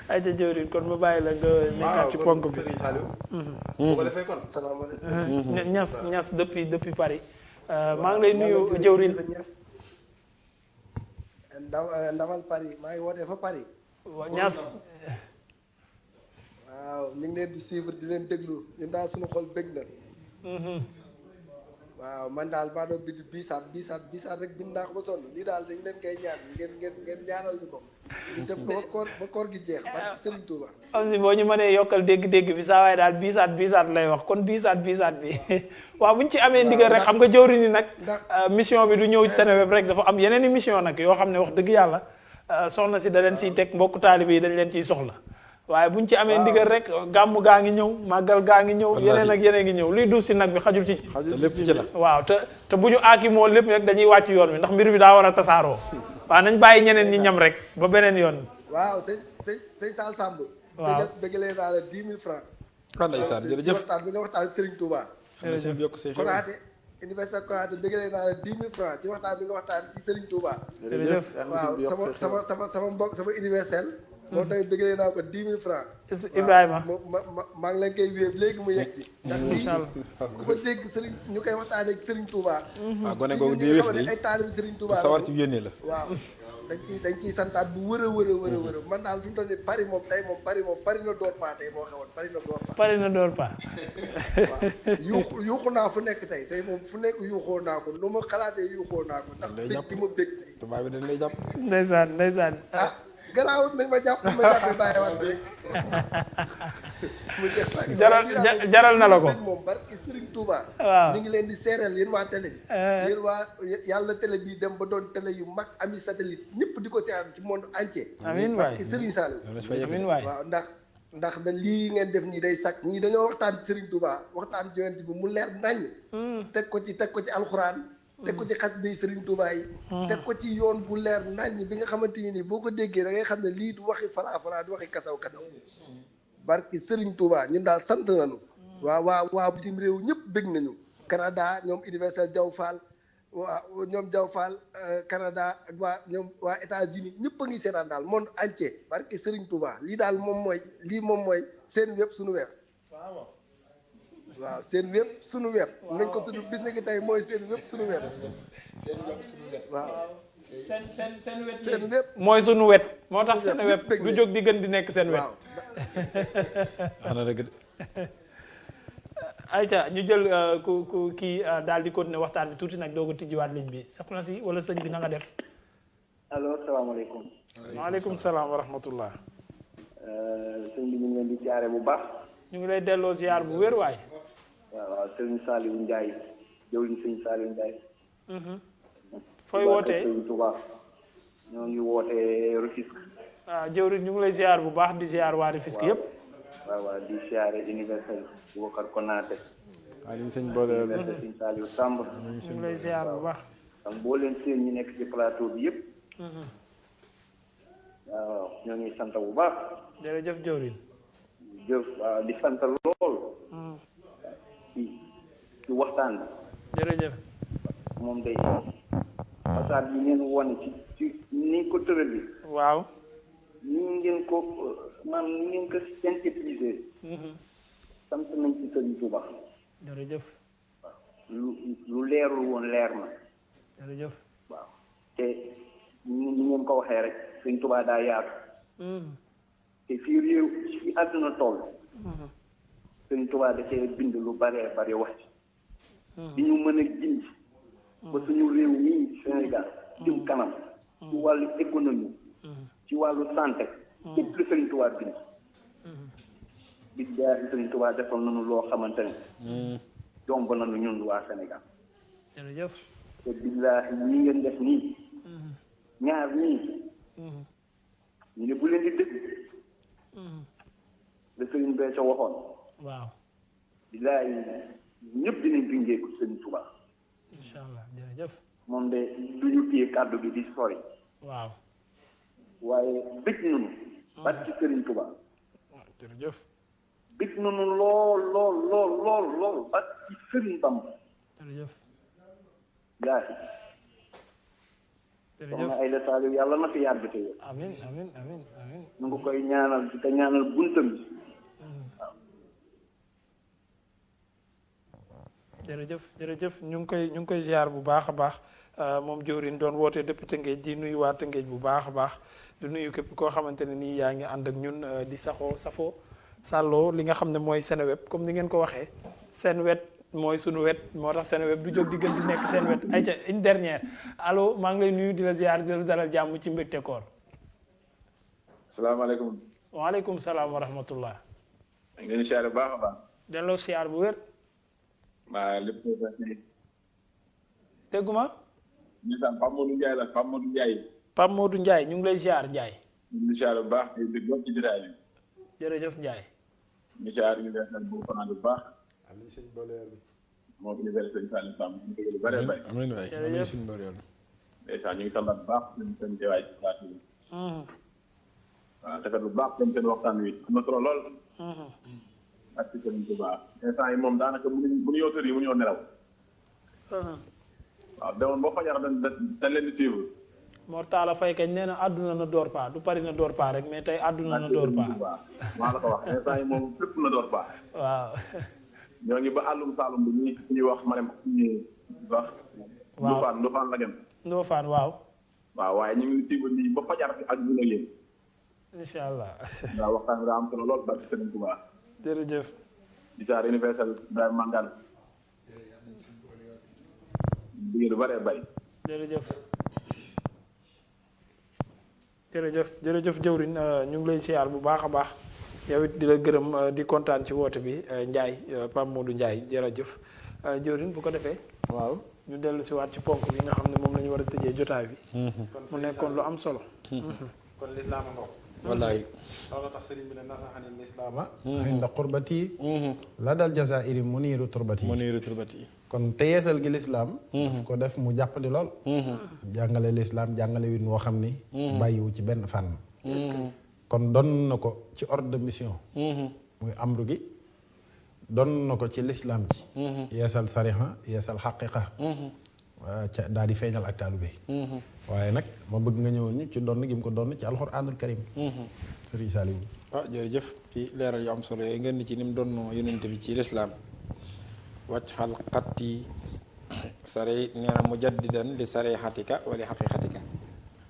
ay ca jëwriñ kon ma bàyyi la nga nekkaat ci ponk bi Serigne Saliou bu ko defee kon salaamaaleykum. ñas depuis Paris maa ngi lay nuyu jëwriñ ndamal Paris maa ngi wootee fa Paris. ñas waaw ñu ngi leen di suivre di leen déglu ñun daal suñu xol bëgg na. waaw man daal maa doon bind biisaat rek bind naa ko ba sonn lii daal dañ leen koy ñaan ngeen ñaanal ñu ko. ñu def ko ba koor gi jeex barke Serigne Touba. am si boo ñu mënee yokkal dégg-dégg bi saa waaye daal biisaat lay wax kon biisaat bi waaw bu ñu ci amee ndigal rek xam nga jëwriñ ni nag mission bi du ñëw ci Seneweb rek dafa am yeneen i mission nag yoo xam ne wax dëgg yàlla soxna si da leen siy teg mbokku taalibe yi dañ leen ciy soxla waaye bu ñu ci amee ndigal rek gàmmu gaa ngi ñëw màggal gaa ngi ñëw yeneen ak yeneen ngi ñëw luy duus si nag bi xajul ci lépp ci la waaw te bu ñu aaki moo lépp rek dañuy wàcc yoon wi ndax mbir bi daa war a tasaaroo waaw nañ bàyyi ñeneen ñi ñam rek ba beneen yoon waaw sëñ Sall Samb. waaw bëggalee naa la 10 000 francs. ndeysaan jërëjëf waxtaan bi nga waxtaan Serigne Touba. jërëjëf yokk say xew Konaté université Konaté bëggalee naa la 10 000 francs ci waxtaan bi nga waxtaan ci Serigne Touba. jërëjëf waaw sama mbokk sama universel. moom tamit bëggalee naa ko 10 000 francs. Ibrahima maa ngi leen koy wéeb léegi mu yegg si. ndax lii ku ko dégg Serigne ñu koy waxtaanee ak Serigne Touba. waaw gone googu di wéef de ay taalibu Serigne Touba sawar ci yónnee la waaw dañ ciy santaat bu wër a man daal fi mu toll nii Paris moom Paris na door pa tey moo xewoon Paris na door pa waaw yuuxu naa fu nekk tey moom fu nekk yuuxoo naa ko nu ma xalaatee yuuxoo naa ko ndax bég di ma bég tubaab bi dañ lay jàpp ndeysaan garaawut nañ ma jàppee bàyyi waat rek mu jeex jaral na la ko moom barki Serigne Touba waaw ñu ngi leen di seereel yéen waa télé bi yéen waa yàlla télé bi dem ba doon télé yu mag ami satellite ñëpp di ko seetaan ci monde entier amiin waay barki Serigne Saliou amiin waay waaw ndax da lii ngeen def nii day sakk ñii dañoo waxtaan ci Serigne Touba waxtaan ci yonent bi mu leer nañ teg ko ci alxuraan teg ko ci xasida Serigne Touba yi teg ko ci yoon bu leer nañ bi nga xamante ni boo ko déggee da ngay xam ne lii du waxi fara du waxi kasaw barki Serigne Touba ñun daal sant nañu waa bitim réew ñëpp bëgg nañu Canada ñoom Universel Diaw Fall ñoom Diaw Fall Canada ak waa États-Unis ñëpp a ngi seetaan daal monde entier barki Serigne Touba lii daal moom mooy seen web suñu web waaw seen web suñu web nañ ko tudd bis ni tey mooy seen web suñu web waaw seen web mooy suñu wet moo tax seen web du jóg di gën di nekk seen wet ana dëgg de ayca ñu jël ku kii daal di continuer waxtaan bi tuuti nag doog a tijjiwaat ligne bi soxna si wala sëñ bi na nga def allo salaamaaleykum waaleykum salaam wa rahmatullah sëñ bi ñu ngi leen di siyaare bu baax ñu ngi lay delloo ziar bu wér waay waaw sëñ Saliou Ndiaye jëwriñ sëñ Saliou Ndiaye fooy wootee sëñ Touba ñoo ngi wootee Rufisque waaw jëwriñ ñu ngi lay ziar bu baax di ziar waa Rufisque yëpp waaw di siyaare universel Boubacar Konaté Aliou sëñ boole universel sëñ Saliou Samb ñu ngi lay ziar bu baax am boo leen seen ñi nekk ci plateau bi yëpp waaw ñoo ngi sant bu baax jërëjëf jëwriñ jëf waaw di sant lool ci waxtaan bi jërëjëf moom day façade yi ngeen wone ci ni ko tëral bi waaw ni ngeen ko maanaam ni ngeen ko synthétiser sant nañ ci Sëriñ Tuuba jërëjëf lu leerul woon leer na jërëjëf waaw te ni ngeen ko waxee rek Sëriñ Tuuba daa yaatu te fii réew fii àdduna toll Sëriñ Tuuba da cee bind lu bare bare wax ci di ñu mën a gindi ba suñu réew mii Sénégal jëm kanam ci wàllu économie ci wàllu santé lépp lu Sëriñ Tuubaa bind billaahi Sëriñ Tuubaa defal nañu loo xamante ne jomb nañu ñun waa Sénégal jërëjëf te billaahi ñi ngeen def nii ñaar nii ñu ne bu leen di dégg la Sëriñ Béthio waxoon waaw billaahi ñëpp dinañ gungeeku Sëriñ Tuubaa incha allah jërëjëf moom de du ñu téye kàddu bi di sori waaw waaye bëgg nañu parce que Sëriñ Tuubaa jërëjëf bëgg nañu lool lool lool lool lool parce que Sëriñ Bamba jërëjëf gaasi soxna Ayda Saliou yàlla na fi yàgg te yow amin amin amin amin nu ngi koy ñaanal di ko ñaanal buntam bi jërëjëf jërëjëf ñu ngi koy ziar bu baax a baax moom jëwriñ doon woote depuis Tëngéej di nuyu waa Tëngéej bu baax a baax di nuyu képp koo xamante ne nii yaa ngi ànd ak ñun di safoo sàlloo li nga xam ne mooy Seneweb comme ni ngeen ko waxee seen wet mooy sunu wet moo tax Seneweb du jóg di gën di nekk seen wet ayca une dernière allo maa ngi lay nuyu di la ziar di la dalal jàmm ci mbégte koor. salaamaaleykum. waaleykum salaam wa rahmatullah. maa ngi leen di ziar bu baax a baax. delloo ziar bu wér. maa lépp dégguma. ñu naan Pape Modou Ndiaye la Pape Modou Ndiaye. Pape Modou Ndiaye ñu ngi lay ziar Ndiaye. ñu ngi leen di ziar bu baax di doon ci jotaay bi. jërëjëf Ndiaye. ñu ziar ñu ngi leen bu fanaan bu baax. amiin sëñ Boleer bi. moo ngi leen sëñ Saliou Samb ñu ngi lu bëree bëri. amiin waay amiin sëñ Boleer bi. ndeysaan ñu ngi sant bu baax seen teewaay ci plateau bi. waaw defar bu baax seen waxtaan wi am na solo lool. ak ci sëriñ Tuubaa instant yi moom daanaka bu ñu yowtër yi mu ñëw nelaw. waaw demoon boo fajar dañ leen di suivre. Mor Talla Faye kañ nee na àdduna na door paa du pari na door paa rek mais tey àdduna na door paa. maa la ko wax instant yi moom fépp na door paa. waaw. ñoo ngi ba àllum Saalum bi ñuy wax ma ne ñuy wax. waaw Ndofane la gën. Ndofane waaw. waaw waaye ñu ngi suivre nii ba fajar bi ak dina yéen. incha allah. waaw waxtaan bi daa am solo lool barke Sëriñ Tuubaa. jërëjëf. Isaar universel Ibrahima Mangane. digg lu bëree bëri. jërëjëf. jërëjëf jëwriñ ñu ngi lay siyaar bu baax a baax yow it di la gërëm di kontaan ci woote bi Ndiaye Pape Modou Ndiaye jërëjëf jëwriñ bu ko defee. waaw ñu dellu si waat ci ponk bi nga xam ne moom la ñu war a tëjee jotaay bi. mu nekkoon lu am solo. kon lislaam a ngoog. wallaay. loolu tax sëriñ bi ne nasaxani lislaama inda qurbati la dal jazairi muniiru turbati kon te yeesal gi lislaam daf ko def mu jàppandi lool jàngale lislaam jàngale win woo xam ni bàyyiwu ci benn fànn kon don na ko ci ordre de mission muy amru gi don na ko ci lislaam ci yeesal sariha yeesal xaqiqa ca daal di feeñal ak taalube waaye nag ma bëgg nga ñëwoon ñu ci donn gi mu ko donn ci alxuraanul karim sëriñ Saliou jërëjëf ci leeral yu am solo yooyu ngeen ni ci ni mu doon yonent bi ci lislaam wàcc xal xatti sare nee na mujaddidan li sarixatika wala xaqiqatika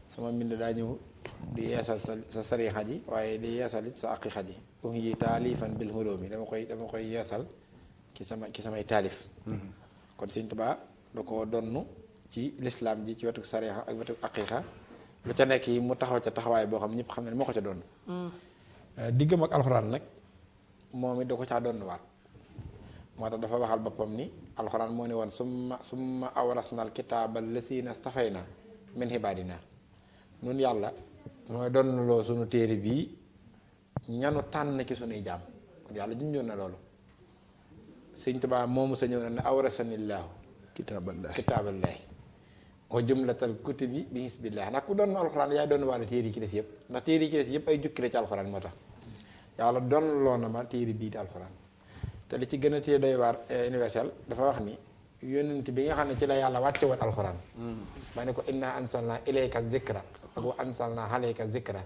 sama mbind daa ñëw di yeesal sa sarixa ji waaye di yeesal it sa aqiqa ji yi taalifan bil hulumi dama koy yeesal ci samay taalif kon Sëriñ Tuubaa da ko donn ci lislaam ji ci wetu sarixa ak wetu aqiqa lu ca nekk yi mu taxaw ca taxawaay boo xam ñëpp xam ne moo ko ca doon diggam ak alxuraan nag moom it da ko caa doon waat moo tax dafa waxal boppam ni alxuraan moo ne woon summa awrasna al kitaaba lasina stafayna min ibaadina nun yàlla mooy doon loo sunu téere bii ñanu tànn ci sunuy jaam kon yàlla junjoon na loolu Sëriñ Tuubaa moomu sa ñëw na ne awrasanillaahu kitaaballahi wa jumlatal kutubi bi hisbillah ndax ku doon alxuraan yaay doon wàllu téere yi ci des yëpp ndax téere yi ci des yëpp ay jukki la ci alxuraan moo tax yàlla doon loo na ma téere bii di alxuraan te li ci gën a téye doy waar universel dafa wax ni yónnent bi nga xam ne ci la yàlla wàcce woon alxuraan ma ne ko inna ansalna ilayka zikra ak wa ansalna alayka zikra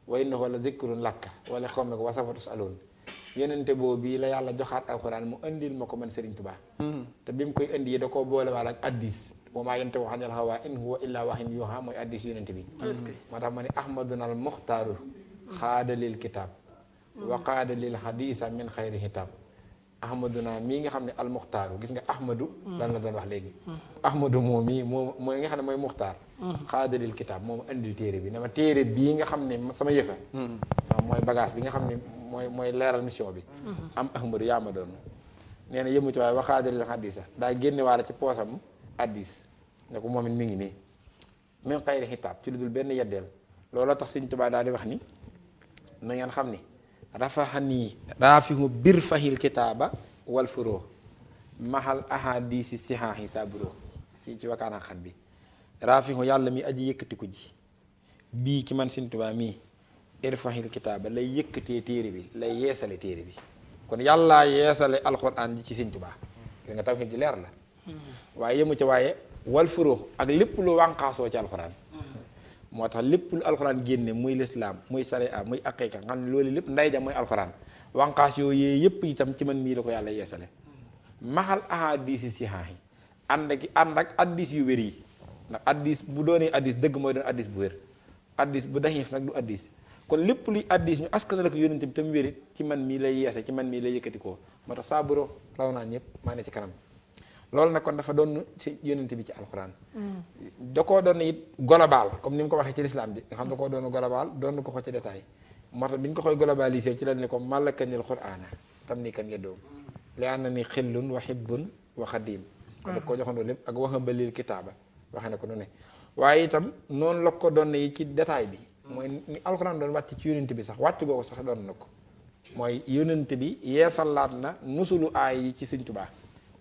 wa innahu la zikrun lakka wala qawmika wa sawfa tusalun yónnente boobu bii la yàlla joxaat alxuraan mu indil ma ko man Serigne Touba te bi mu koy indi da koo boole waal ak addis wa maa yantiqu anil hawaa in huwa illaa wahyun yuuhaa mooy addis yónnente bi moo tax ma ne ahmaduna al muxtaaru xaada lil kitaab wa qaada lil hadisa min xayri hitaab ahmaduna mii nga xam ne almuxtaaru gis nga ahmadu lan la doon wax léegi ahmadu moom mii mooy nga xam ne mooy muxtaar xaadalil kitaab moom indi téere bi ne ma téere bii nga xam ne sama yëfa waaw mooy bagage bi nga xam ne mooy leeral mission bi am ahmadu yaa ma doon nee na yëmu ci waaye wa xaadalil xaddisa daa génne waale ci poosam addis ne ko moom it mi ngi nii min xayri xitaab ci lu dul benn yeddeel looloo tax Sëñ Tuubaa daal di wax ni na ngeen xam ni rafaxanii raafihu bir fahil kitaaba wal furoo mahal ahadisi sihaahi saburo ci wakaana xat bi raafihu yàlla mi aji yëkkatiku ji bii ci man Sëñ Tuubaa mii irfahil kitaaba lay yëkkatee téere bi lay yeesale téere bi kon yàllaa yeesale alxuraan ji ci Sëñ Tuubaa gis nga tawhiid ji leer la waaye yëmu ci waaye wal furoo ak lépp lu wànqaasoo ci alxuraan moo tax lépp lu alxuraan génne muy lislaam muy sariya muy aqiqa nga xam ne loolu lépp nday ja mooy alxuraan wànqaas yooyu yëpp itam ci man mii la ko yàlla yeesale maxal ahadisi sihaahi ànd ak addis yu wér yi ndax addis bu doonee addis dëgg mooy doon addis bu wér addis bu daxiif nag du addis kon lépp luy addis ñu askan la ko yónente bi tam wérit ci man mii lay yeese ci man mii lay yëkkati koo moo tax saa buro raw naa ñëpp maa ne ci kanam loolu nag kon dafa doon ci yónente bi ci alxuraan da koo doon it global comme ni mu ko waxee ci lislaam bi nga xam da koo doon global doon ko ci détail moo tax bi ñu ko koy globalisé ci la ne ko malakanil qur'aana tam ni kan ya doom li ànd na ni xillun wa hibbun wa xadim kon da koo joxandoo lépp ak waxambalil kitaaba waxe ne ko nu ne waaye itam noonu la ko doon yi ci détail bi mooy ni alxuraan doon wàcc ci yónente bi sax wàcc googu sax doon na ko mooy yónente bi yeesalaat na nusulu aay yi ci Sëñ Tuubaa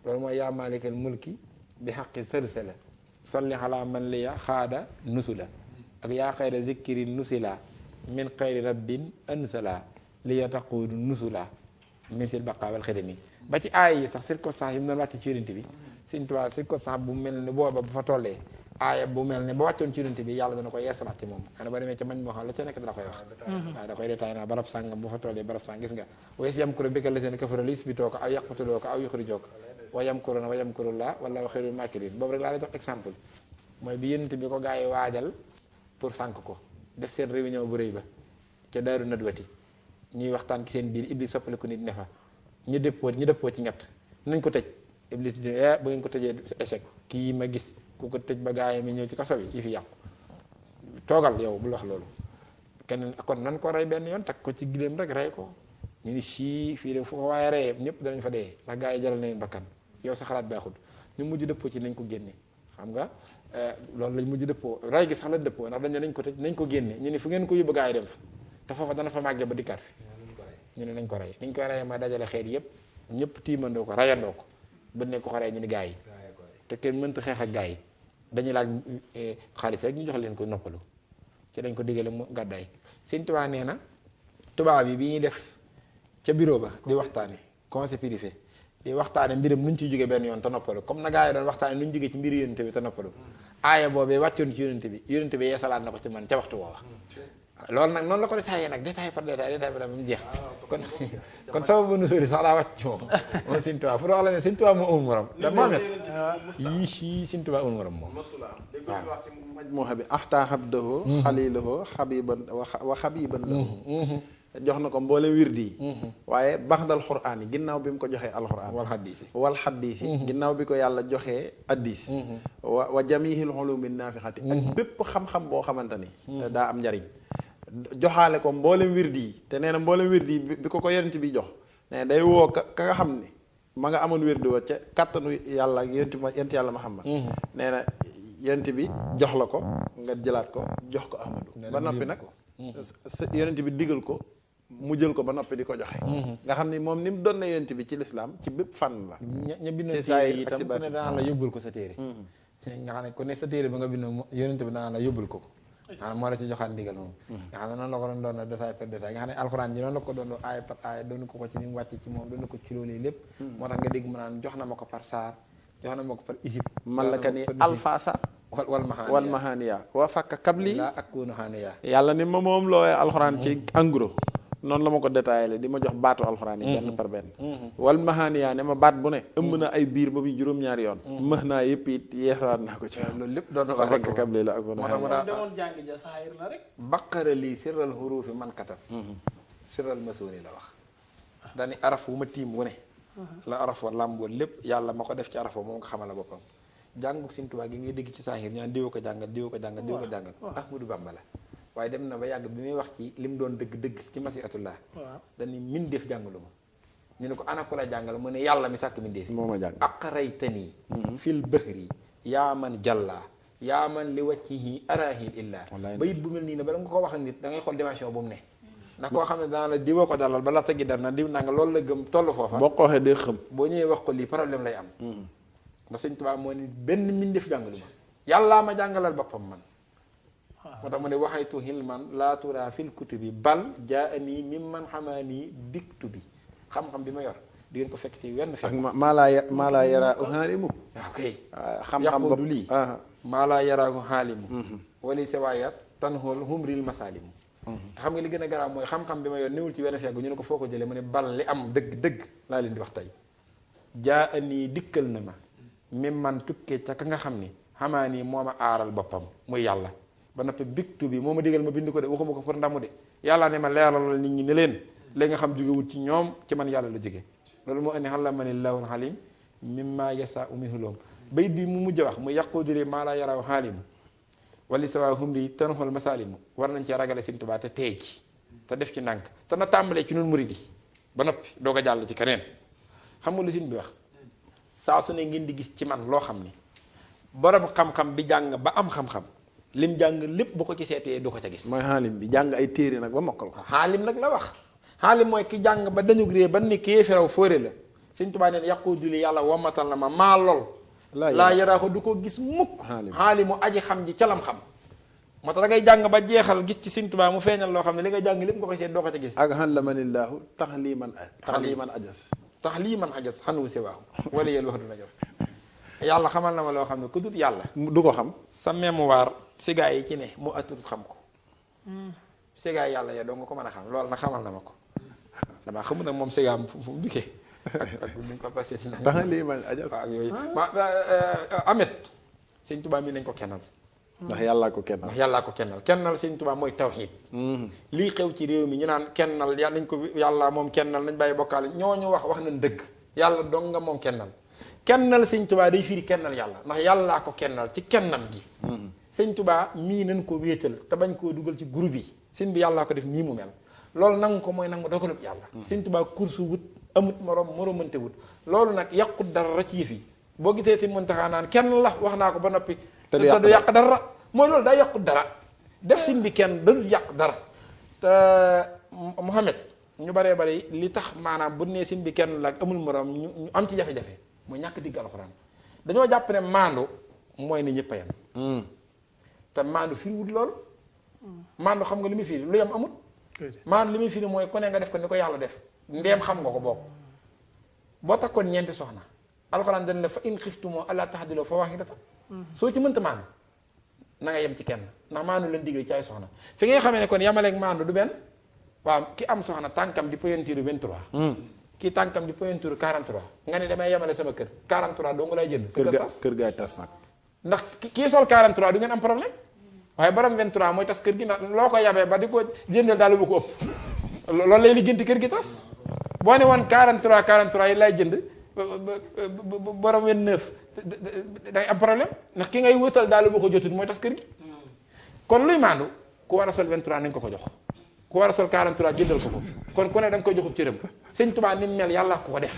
loolu mooy yaa maalikal mulki bi xaqi sërsala salli ala man liya xaada nusula ak yaa xayra zikri nusila min xayri rabbin ansala liya taquudu nusula misil baqaawal xidami ba ci aaya yi sax circonstance yi mu doon wàcc ci yónente bi Sëñ Tuubaa circonstance bu mel ne booba bu fa tollee aaya bu mel ne ba wàccoon ci yónente bi yàlla dana ko yeesalaat ci moom xanaa ba demee ca mañ moo xam la ca nekk dana koy wax waaw da koy détaillé naa barab sàngam bu fa tollee barab sàng gis nga wees yamkuru bika llaziina kafaru li yusbituuka aw yaqtuluuka aw yuxrijuuka wa yamkuruuna wa yamkurullaahu wallaahu xayrul maakiriin boobu rek laa lay jox exemple mooy bi yónente bi ko gaa yi waajal pour sànk ko def seen réunion bu rëy ba ca daaru nadwati ñuy waxtaan ci seen biir iblis soppaliku nit ne fa ñu dëppoo ci ñett nañ ko tëj iblis di bu ngeen ko tëjee échec kii ma gis ku ko tëj ba gaa yi mi ñëw ci kaso bi yi fi yàqu toogal yow bul wax loolu keneen kon nan ko rey benn yoon takk ko ci gileem rek rey ko ñu ni sii fii de fu ko waaye reyee ñëpp danañ fa dee ndax gaa yi jaral nañ bakkan yow sa xalaat baaxul ñu mujj dëppoo ci nañ ko génne xam nga loolu lañ mujj dëppoo rey gi sax la dëppoo ndax dañ ne nañ ko tëj nañ ko génne ñu ni fu ngeen ko yóbbu gaa yi dem fa te foofa dana fa màggee ba dikkaat fi ñu ne nañ ko rey niñ koy reyee ma dajale xeet yëpp ñëpp tiimandoo ko rayandoo ko ba ne ko xaree ñu ni gaa yi te kenn mënta xeex ak gaa yi dañuy laaj xaalis rek ñu jox leen ko noppalu ci dañ ko digale mu gàddaay Sëñ Tuubaa nee na tubaab bi ñuy def ca bureau ba di waxtaane conseil privé di waxtaane mbiram nuñ ciy jóge benn yoon te noppalu comme na gaa yi doon waxtaane nuñ jóge ci mbir yónente bi te noppalu aaya boobee wàccoon ci yónente bi yeesalaat na ko ci man ca waxtu woowa loolu nag noonu la ko détaillé nag détail par détail ba mu jeex kon sababu nuzuul sax daa wàcc ci moom Sëñ Tuubaa fu wax la ne Sëñ Tuubaa moo amul morom da Mohamed yii Sëñ Tuubaa amul morom moom wax ci majmuha bi axtaa habdahu xalilahu xabiban wa xabiban lahu jox na ko mboolem wirdi yi waaye baxdal quraan yi ginnaaw bi mu ko joxee alquraan wal xaddiisi ginnaaw bi ko yàlla joxee addis wa jamihil ulumi naafixati ak bépp xam-xam boo xamante ni daa am njariñ joxaale ko mboolem wirdi yi te nee na mboolem wirdi yi bi ko yonent bi jox nee day woo ka nga xam ni ma nga amoon wirdi wa ca kattanu yàlla ak yonent yàlla Muhammad nee na yonent bi jox la ko nga jëlaat ko jox ko Ahmadu ba noppi nag yonent bi digal ko mu jël ko ba noppi di ko joxe nga xam ni moom ni mu doon na yonent bi ci lislaam ci bépp fànn la ña bind téere yi itam ku ne danaa la yóbbul ko sa téere nga xam ne ku ne sa téere ba nga bind yonent bi danaa la yóbbul ko maanaam moo la ci joxaat ndigal moom nga xam ne noonu la ko doon na détail par détail nga xam ne alxuraan ji noonu la ko doon aaya par aaya doon ko ci ni mu wàcce ci moom doon ko ci loolu lépp moo tax nga dégg ma naan jox na ma ko par saar jox na ma ko par isib malaka ni alfaasa wal mahaniya wa fakka kabli laa akunu haniya yàlla ni ma moom looy alxuraan ci en gros noonu la ma ko détaillé di ma jox baatu alxuraan yi benn par benn wal mahaniya ne ma baat bu ne ëmb na ay biir ba muy juróom-ñaari yoon mëx naa yëpp it yeesawaat naa ko ci loolu lépp doon na wa fakka kabli la ak demoon jàng ja saayir la rek baqara lii sirral xuruufi man katab sirral masooni la wax dani araf wu ma tiim wu ne la arafo làmboo lépp yàlla ma ko def ci arafo moom nga xamal la boppam jànguk Sëñ Tuubaa gi ngay dégg ci saahir ñaan diwa ko jàngal diwa ko jàngal diwa ko jàngal Ahmadu Bamba la waaye dem na ba yàgg bi muy wax ci li mu doon dëgg-dëgg ci masiatullah dañu mindeef jàngalu ma ñu ne ko ana ku la jàngal mu ne yàlla mi sàkk mindeef moo ma jàng aqraytani fil bahri yaa man jàllaa yaa man li waccihi arahil illa bayit bu mel nii ne bala nga ko wax ak nit da ngay xool dimension bu mu ne ndax koo xam ne dana la diwa ko dalal ba la tegi dar na diw naa nga loolu la gëm toll foofa boo ko waxee day xëm boo ñëwee wax ko lii problème lay am ba Sëñ Tuubaa moo ni benn mindeef jàngalu ma yàllaa ma jàngalal boppam man moo tax mu ne waxaytu hilman laa tura fil kutubi bal jaani mimman xamaani biktu bi xam-xam bi ma yor di ngeen ko fekk ci wenn fekk maa laa yaraa xaalimu waaw kay xam-xam yaqoodu lii maa laa yaraahu xaalimu wali sewaayat tanhool humril masaalimu te xam nga li gën a garaaw mooy xam-xam bi ma yor néewul ci wenn fekk ñu ne ko foo ko jëlee mu ne bal li am dëgg laa leen di wax tey jaa anii dikkal na ma mimman tukkee ca ka nga xam ni xamaa nii moo ma aaral boppam muy yàlla ba noppi biktu bi moo ma digal ma bind ko de waxuma ko pour ndamu de yàlla ne ma leeralal nit ñi ne leen léegi nga xam jógewut ci ñoom ci man yàlla la jóge loolu moo indi allamani llaahu alim mimma yasaa'u minhu loom bayit bi mu mujj wax mu yàquduri maa laa yaraaw xaalimu wali sawaa humri tanxol masaalimu war nañ cee ragale Sëñ Tuubaa te tey ci te def ci ndànk te na tàmbalee ci nun murid yi ba noppi doog a jàll ci keneen xam nga lu Sëñ bi wax saa su ne ngeen di gis ci man loo xam ni borom xam-xam bi jàng ba am xam-xam lim jàng lépp bu ko ci seetee du ko ca gis mooy xaalim bi jàng ay téere nag ba mokkal ko xaalim nag la wax xaalim mooy ki jàng ba dañu rée ba ni kii feraw fóore la Sëñ Tuubaa neen yàqu julli yàlla wamatal na ma maa lool laa yaraa ko du ko gis mukk xaalimu aji xam ji calam xam moo tax da ngay jàng ba jeexal gis ci Sëñ Tuubaa mu feeñal loo xam ne li nga jàng lépp nga koy seet doo ko ca gis ak allamanillaahu taxliman ajas xanu siwaahu wala yéen wax du najas yàlla xamal na ma loo xam ne ku dut yàlla du ko xam sa mémoire sigaa yi ci ne mu attut xam ko sigaa yàlla ya doo nga ko mën a xam loolu nag xamal na ma ko damaa xamul nag moom sigaam fu mu dikkee ak nuñ ko passé ci nag taxliman ajas ak yooyu amet Sëñ Tuubaa mi nañ ko kennal ndax yàllaa ko kennal kennal Sëñ Tuubaa mooy tawxiid lii xew ci réew mi ñu naan kennal ya nañ ko yàlla moom kennal nañ bàyyi bokkaale ñooñu wax nañ dëgg yàlla dong nga moom kennal Sëñ Tuubaa day firi kennal yàlla ndax yàllaa ko kennal ci kennam gi Sëñ Tuubaa mii nañ ko wéetal te bañ koo dugal ci groupe yi sëñ bi yàllaa ko def nii mu mel loolu nangu ko mooy nangu dogalub yàlla Sëñ Tuubaa kursu wut amut moromante wut loolu nag yàqut dara ci yëf yi boo gisee si Muntaxaa naan kenn la wax naa ko ba noppi te du yàq dara mooy loolu daa yàqut dara def sëñ bi kenn da du yàq dara te Muhammad ñu baree bari li tax maanaam bu nee sëñ bi kenn la ak amul morom ñu am ci jafe-jafe mooy ñàkk digg alxuraan dañoo jàpp ne maandu mooy ni ñëpp a yem te maandu firiwut loolu maandu xam nga li muy firi lu yem amut maandu li muy firi mooy ku ne nga def ko ni ko yàlla def ndeem xam nga ko bokk boo takkoon ñeenti soxna alxuraan dañ la fa in xiftumoo allaa ta'dilu fa waahidatan soo ci mënta maandu na nga yem ci kenn ndax maandu leen digle ci ay soxna fi ngay xamee ne kon yamaleeg maandu du benn waaw ki am soxna tànkam di pointure 23 kii tànkam di pointure 43 nga ne damay yemale sama kër 43 doo nga lay jënd kër gaay tas nag ndax kii sol 43 du ngeen am problème waaye borom 23 mooy tas kër gi ndax loo ko yabee ba di ko jëndal daal bu ko ëpp loolu lay liggéenti kër gi tas boo ne woon 43 yi lay jënd borom 29 day am problème ndax ki ngay wëtal daal bu ko jotut mooy tas kër gi kon luy maandu ku war a sol 23 nañ ko ko jox ku war a sol 43 jëndal ko kon ku ne da nga koy joxub cëram Sëñ Tuubaa ni mel yàlla ko ko def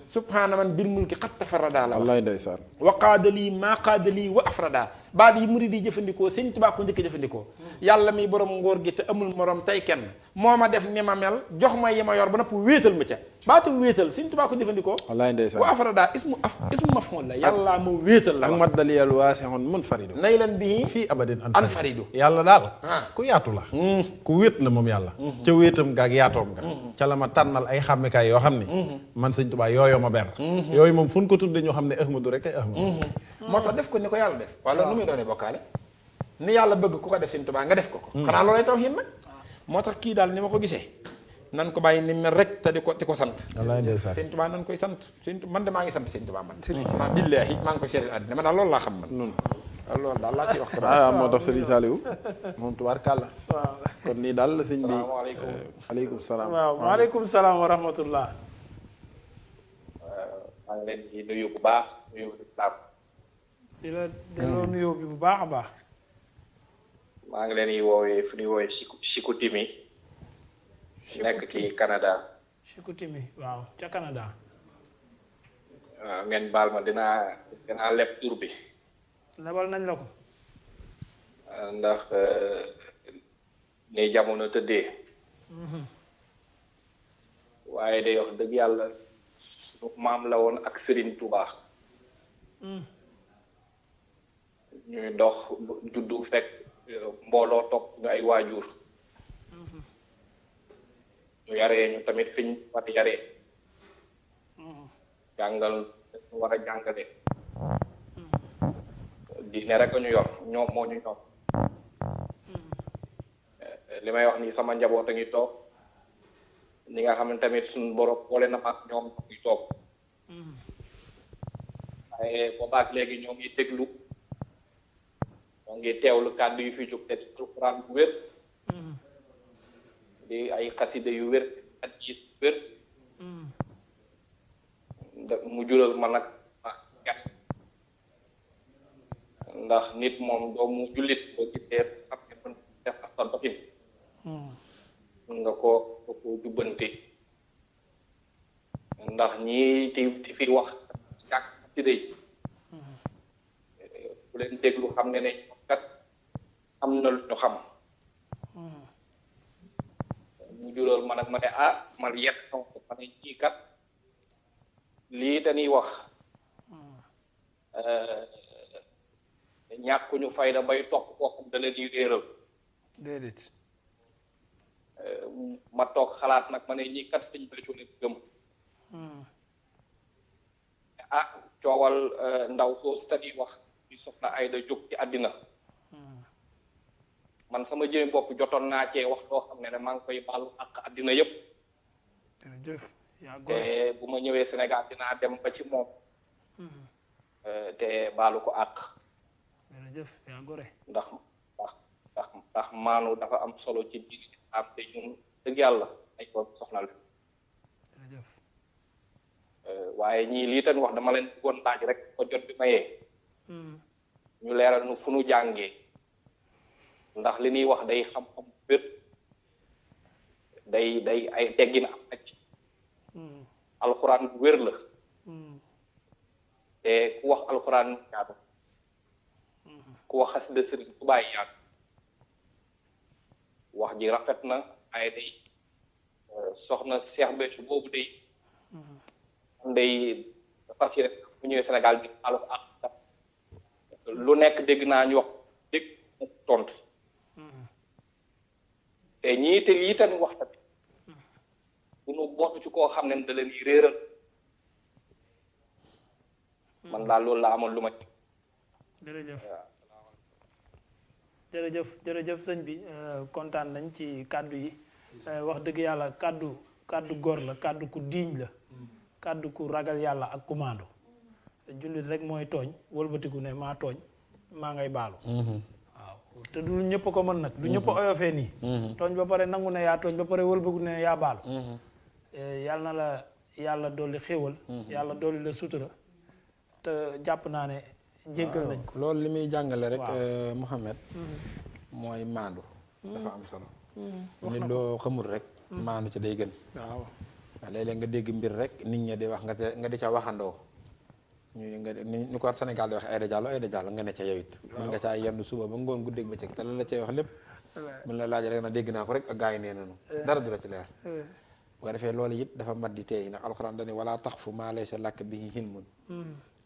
subhaana man bil mulki xat tafarada la wallaay ndeysaan wa qaadalii maa qaadalii wa afrada baat yi murid yi jëfandikoo Sëñ Tuubaa ko njëkk jëfandikoo yàlla mi borom ngóor gi te amul morom tey kenn moo ma def ni ma mel jox ma yi ma yor ba nopp wéetal ma ca baatu wéetal Sëñ Tuubaa ko jëfandikoo wallaay ndeysaan wa afrada ismu maf'ul la yàlla ma wéetal la ak maddaliyal waasihun munfaridu nay leen bii fii abadin anfaridu yàlla daal ku yaatu la ku wéet la moom yàlla ca wéetam nga ak yaatoom nga ca la ma tànnal ay xàmmekaay yoo xam ni man Sëñ Tuubaa yooyu ma ber yooyu moom fu ñu ko tudde ñoo xam ne ahmadu rek ay ahmadu moo tax def ko ni ko yàlla def wala nu muy doonee bokkaale ni yàlla bëgg ku ko def Sëñ Tuubaa nga def ko xanaa loolay tawhiid nag moo tax kii daal ni ma ko gisee nan ko bàyyi ni mel rek te di ko sant wallaay ndeysaan Sëñ Tuubaa nan koy sant man de maa ngi sant Sëñ Tuubaa man billaahi maa ngi ko seetal àddina man daal loolu laa xam man noonu loolu daal laa ciy wax moo tax Sëriñ Saliou moom tubaarkàlla kon nii daal la sëñ bi aleykum salaam waaw waaleykum salaam wa rahmatullah maa ngi leen di nuyu bu baax nuyu lislaam. di la delloo nuyoo bi bu baax a baax. maa ngi leen di woowee fu ñuy woowee Chicoutimi. nekk ci Canada. Chicoutimi waaw ca Canada. waaw ngeen baal ma dinaa leb tur bi. lebal nañ la ko. ndax ni jamono tëddee. waaye day wax dëgg yàlla sunu maam la woon ak Serigne Touba. ñuy dox juddu fekk mbooloo topp ñu ay waajur. ñu yaree ñu tamit fiñ wat yaree. jàngal ñu war a jàngale. diine rek ñu yor ñoom moo ñu ñor. li may wax nii sama njaboot a ngi toog. ñi nga xam ne tamit suñu borom boole na maag ñoom ñuy toog. waaye boobaak léegi ñoo ngi déglu. ñoo ngi teewlu kàddu yu fi jóg te alxuraan bu wér. di ay xaside yu wér ak jiit wér. mu jural ma nag gat ndax nit moom doomu jullit boo gisee xam ne mën def ak sa doxin mën nga ko jubbanti ndax ñii di fi wax càkk xaside yi bu leen déglu xam ne kat am na lu ñu xam mu jural ma nag ma ne man yet sama ko ma ne ñii kat lii dañuy wax ñàkkuñu fayda bay topp koo xam da leen di réeral déedéet ma toog xalaat nag ma ne ñii kat Sëñ Béthio leen gëm coowal ndaw soo tani wax ñu soxna Ayda jóg ci àddina man sama jëmi bopp jotoon naa cee wax loo xam ne maa ngi koy baalu ak àddina yépp te bu ma ñëwee Sénégal dinaa dem ba ci moom te baalu ko àq ndax maanu dafa am solo ci biir am te ñun dëgg yàlla ay doon soxna la waaye ñii lii tan wax dama leen bëggoon laaj rek ko jot bi mayee ñu leeral nu fu nu jàngee ndax li ñuy wax day xam-xam wér day ay teggin am ak alxuraan bu wér la te ku wax alxuraan yaatu ku wax xasida Sëriñ Tuubaa yaatu wax ji rafet na ay day soxna Cheikh Béthio boobu day day fas yéene bu ñëwee Sénégal bi alo ak lu nekk dégg naa ñu wax dégg mu tontu te ñii te lii tamit wax tamit bu nu bootu ci koo xam ne da leen yi réeral man daal loolu la amoon lu ma ci jërëjëf sëñ bi kontaan nañ ci kàddu yi wax dëgg yàlla kàddu góor la kàddu ku diiñ la kàddu ku ragal yàlla ak kumaandu jullit rek mooy tooñ wëlbatiku ne maa tooñ maa ngay baalu waaw te du ñëpp ko mën nag du ñëpp oyofee nii tooñ ba pare nangu ne yaa tooñ ba pare wëlbatiku ne yaa baalu yàlla na la yàlla dolli xéewal yàlla dolli la sutura te jàpp naa ne jéggal nañ ko loolu li muy jàngale rek Mouhamed mooy maandu dafa am solo nit loo xamul rek maandu ci day gën waaw léeg-léeg nga dégg mbir rek nit ñi di wax nga di ca waxandoo ñu ko Sénégal di wax Aïda Diallo nga ne ca yow it mën nga caa yendu suba ba ngoon guddeeg bëccëg te la cay wax lépp mën la laaj rek na dégg naa ko rek ak gaa yi nee nañu dara du la ci leer bu ko defee loolu it dafa mat di teey ndax alxuraan dañu wala taqfu maa laysa laka bihi ilmun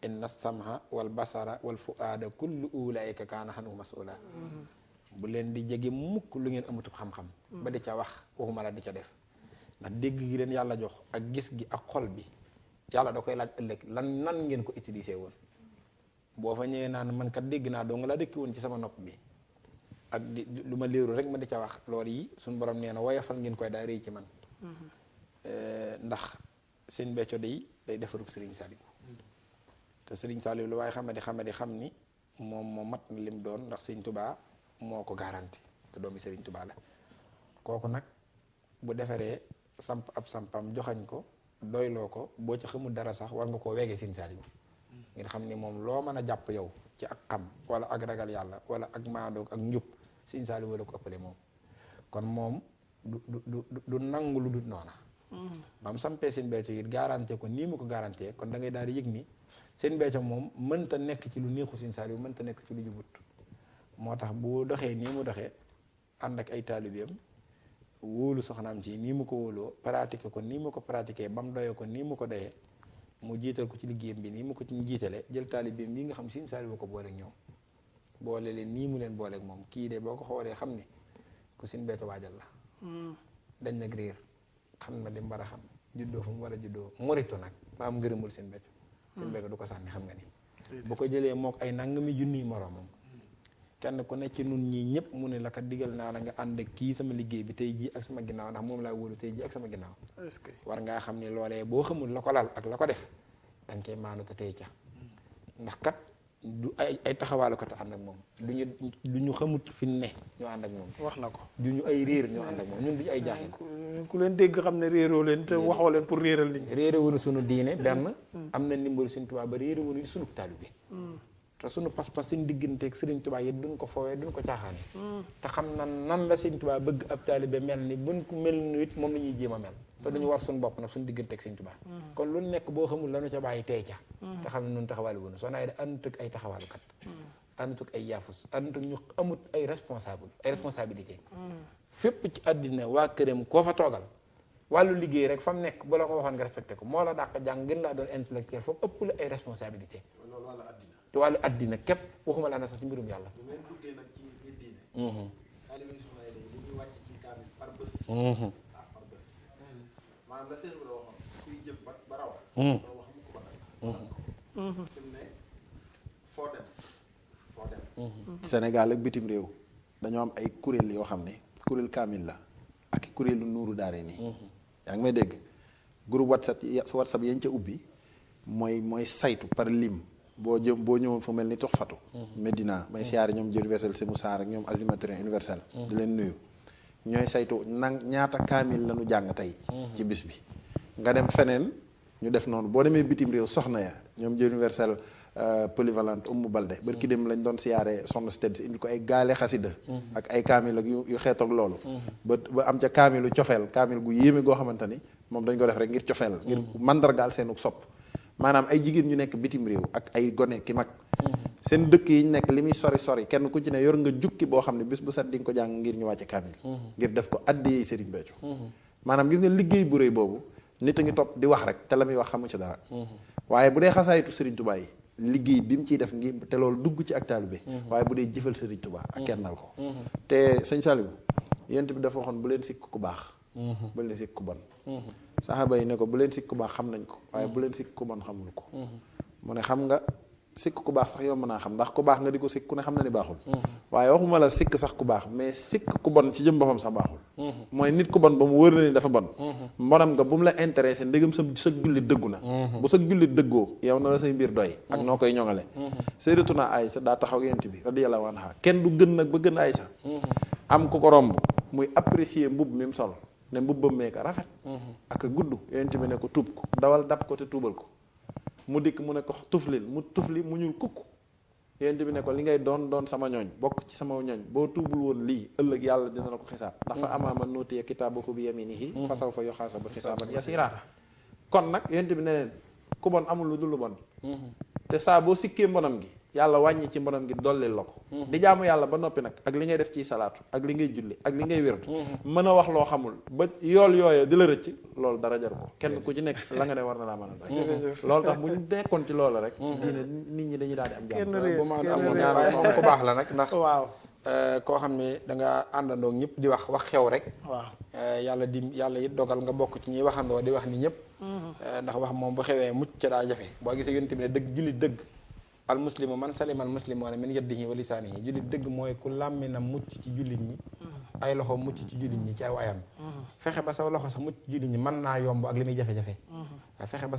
inna samha wal basara wal fuaada kullu ulaika kaana anhu mas'ula bu leen di jege mukk lu ngeen amutub xam-xam ba di ca wax waxuma la di ca def ndax dégg gi leen yàlla jox ak gis gi ak xol bi yàlla da koy laaj ëllëg nan ngeen ko utiliser woon boo fa ñëwee naan man kat dégg naa doo nga la dëkki woon ci sama nopp bi ak di lu ma léeru rek ma di ca wax loolu yi suñu borom nee na woyofal ngeen koy daa rëy ci man ndax Sëñ Béthio day defarub Sëriñ Saliou te Sëriñ Saliou lu waaye xamadi xam ni moom moo mat na lim doon ndax Sëriñ Tuubaa moo ko garanti te doomi Sëriñ Tuubaa la kooku nag bu defaree samp ab sampam joxañ ko doyloo ko boo ci xamul dara sax war nga koo weegee Sëñ Saaliw ngir xam ni moom loo mën a jàpp yow ci ak xam wala ak ragal yàlla wala ak maandoog ak njub Sëñ Saaliw wala ko ëppale moom kon moom du nangu lu dul noona ba mu sampee Sëñ Béthio it garanté ko nii mu ko garanté kon da ngay daal di yëg ni Sëñ Béthio moom mënta nekk ci lu neexu Sëñ Saaliw mënta nekk ci lu jubut moo tax bu doxee nii mu doxee ànd ak ay taalibeem wóolu soxnaam ci nii mu ko wóoloo pratiqué ko nii mu ko pratiqué ba mu doyee ko nii mu ko doyee mu jiital ko ci liggéeyam bi nii mu ko ci jiitale jël taalibeem yi nga xam Sëñ Saaliw ko booleeg ñoom boole leen nii mu leen booleeg moom kii de boo ko xoolee xam ni ku Sëñ Béthio waajal la dañ nag réer xam na li mu war a xam juddoo fu mu war a juddoo moritu nag ba am ngërëmul Sëñ Béthio Sëñ Béthio du ko sànni xam nga ni bu ko jëlee mook ay nangami junniy moroomam kenn ku nekk ci nun ñii ñëpp mu ne la kat digal naa la nga ànd ak kii sama liggéey bi tey jii ak sama ginnaaw ndax moom laa wóolu tey jii ak sama ginnaaw war ngaa xam ne loolee boo xamul la ko lal ak la ko def da nga koy maanu te tey ca ndax kat du ay taxawaalu kat ànd ak moom du ñu xamut fi ne ñoo ànd ak moom wax na ko du ñu ay réer ñoo ànd ak moom ñun duñu ay jaaxil ku leen dégg xam ne réeroo leen te waxoo leen pour réeral nit ñi réere wuñu sunu diine benn am na ndimbalu Sëñ Tuubaa ba réere wuñu sunu taalibe te sunu pas-pas suñ digganteeg Sëriñ Tuubaa yi duñ ko foowee duñ ko caaxaane te xam nan la Sëriñ Tuubaa bëgg ab taalibe mel ni buñ ko mel nu it moom la ñuy jéem a mel te duñu war suñu bopp nag suñu digganteeg Sëriñ Tuubaa kon lu nekk boo xamul lanu ca bàyyi tey ca te xam ne nun taxawaalu woonu soo naay de àndut ak ay taxawaalukat àndut ak ay yaafus àndut ak ñu amut ay responsabilité fépp ci àddina waa këram koo fa toogal wàllu liggéey rek fa mu nekk bu la ko waxoon nga respecté ko moo la dàq jàng gën laa doon intellectuel foofu ëpp la ay responsabilité te wàllu addina képp waxuma laa na sax ci mbirum yàlla. bu ngeen duggee nag ci biir diine. taalibe soxna yi li ñuy wàcc ci kaamil par bés. par bés. maanaam la seen la waxoon kuy jëf ba raw. doo wax mu ko ba dal. fi mu ne foo dem. Sénégal ak bitim réew dañoo am ay kuréel yoo xam ne kuréel kaamil la ak kuréelu nuuru daare nii. yaa ngi may dégg groupe WhatsApp yañ ca ubbi mooy saytu par lim. boo ñëwoon fu mel ni tox fatu Medina may siyaare ñoom universel si Moussa ak ñoom Azimatrin universel di leen nuyu ñooy saytu ñaata kaamil lañu jàng tey ci bis bi nga dem feneen ñu def noonu boo demee bitim réew soxna ya ñoom universel polyvalente Umu Balde barki dem lañ doon siyaare soxna Sted si indi ko ay gaale xasida ak ay kaamil ak yu xeetoog loolu ba am ca kaamilu cofeel kaamil gu yéeme goo xamante ni moom dañ ko def rek ngir cofeel ngir mandargaal seenu sopp maanaam ay jigéen ñu nekk bitim réew ak ay gone ki mag seen dëkk yi ñu nekk li muy sori kenn ku ci ne yor nga jukki boo xam ne bis bu set di nga ko jàng ngir ñu wàcce kaamil ngir def ko addiyee Sëriñ Béthio maanaam gis nga liggéey bu rëy boobu nit a ngi topp di wax rek te la muy wax xamu ci dara waaye bu dee xasaayitu Sëriñ Tuubaa yi liggéey bi mu ciy def ngir te loolu dugg ci ak taalibe waaye bu dee jëfal Sëriñ Tuubaa ak kennal ko te sëñ Saliou yent bi dafa waxoon bu leen sikk ku baax bu leen sikk ku bon saxaaba yi ne ko bu leen sikk ku baax xam nañ ko waaye bu leen sikk ku bon xamul ko mu ne xam nga sikk ku baax sax yomb naa xam ndax ku baax nga di ko sikk ku ne xam na ni baaxul waaye waxuma la sikk sax ku baax mais sikk ku bon ci jëm boppam sax baaxul mooy nit ku bon ba mu wër na ni dafa bon mbonam nga bu mu la intéressé ndegam sa jullit dëggu na bu sa jullit dëggoo yow na la say mbir doy ak noo koy ñoŋale Sayyidatuna Aysa daa taxaw yent bi radiyallahu anha kenn du gën nag ba gën Aysa am ku ko romb muy apprécier mbubb mi mu sol ne mbubbam mee ko rafet ak a gudd yonent bi ne ko tuub ko dawal dab ko te tuubal ko mu dikk mu ne ko tuflil mu tufli mu ñuul kukk yonent bi ne ko li ngay doon sama ñooñ bokk ci sama ñooñ boo tuubul woon lii ëllëg yàlla dina la ko xisaab ndax fa amaama nuutiya kitaabahu bi yaminihi fa sawfa yuhaasabu xisaaban yasiira kon nag yonent bi ne leen ku bon amul lu dul lu bon te saa boo sikkee mbonam gi yàlla wàññi ci mbonam gi dollil la ko di jaamu yàlla ba noppi nag ak li ngay def ci salaatu ak li ngay julli ak li ngay wérd mën a wax loo xamul ba yool yooye di la rëcc loolu dara jar ko kenn ku ci nekk la nga ne war na laa mën a doy loolu tax bu ñu nekkoon ci loolu rek diine nit ñi dañuy daal di am jàmm bu ma amoon ñaar moom ku baax la nag ndax waaw koo xam ne da nga àndandoo ñëpp di wax xew rek waaw yàlla it dogal nga bokk ci ñuy waxandoo di wax ni ñëpp ndax wax moom bu xewee mucc ca daa jafe boo gisee yonent bi ne dëgg jullit dëgg al muslimu man salima al muslimuuna min yadihi wa lisaanihi jullit dëgg mooy ku làmminam mucc ci jullit ñi ay loxo mucc ci jullit ñi ci aw ayam fexe ba sa loxo sax mucc ci jullit ñi mën naa yomb ak li muy jafe-jafe fexe ba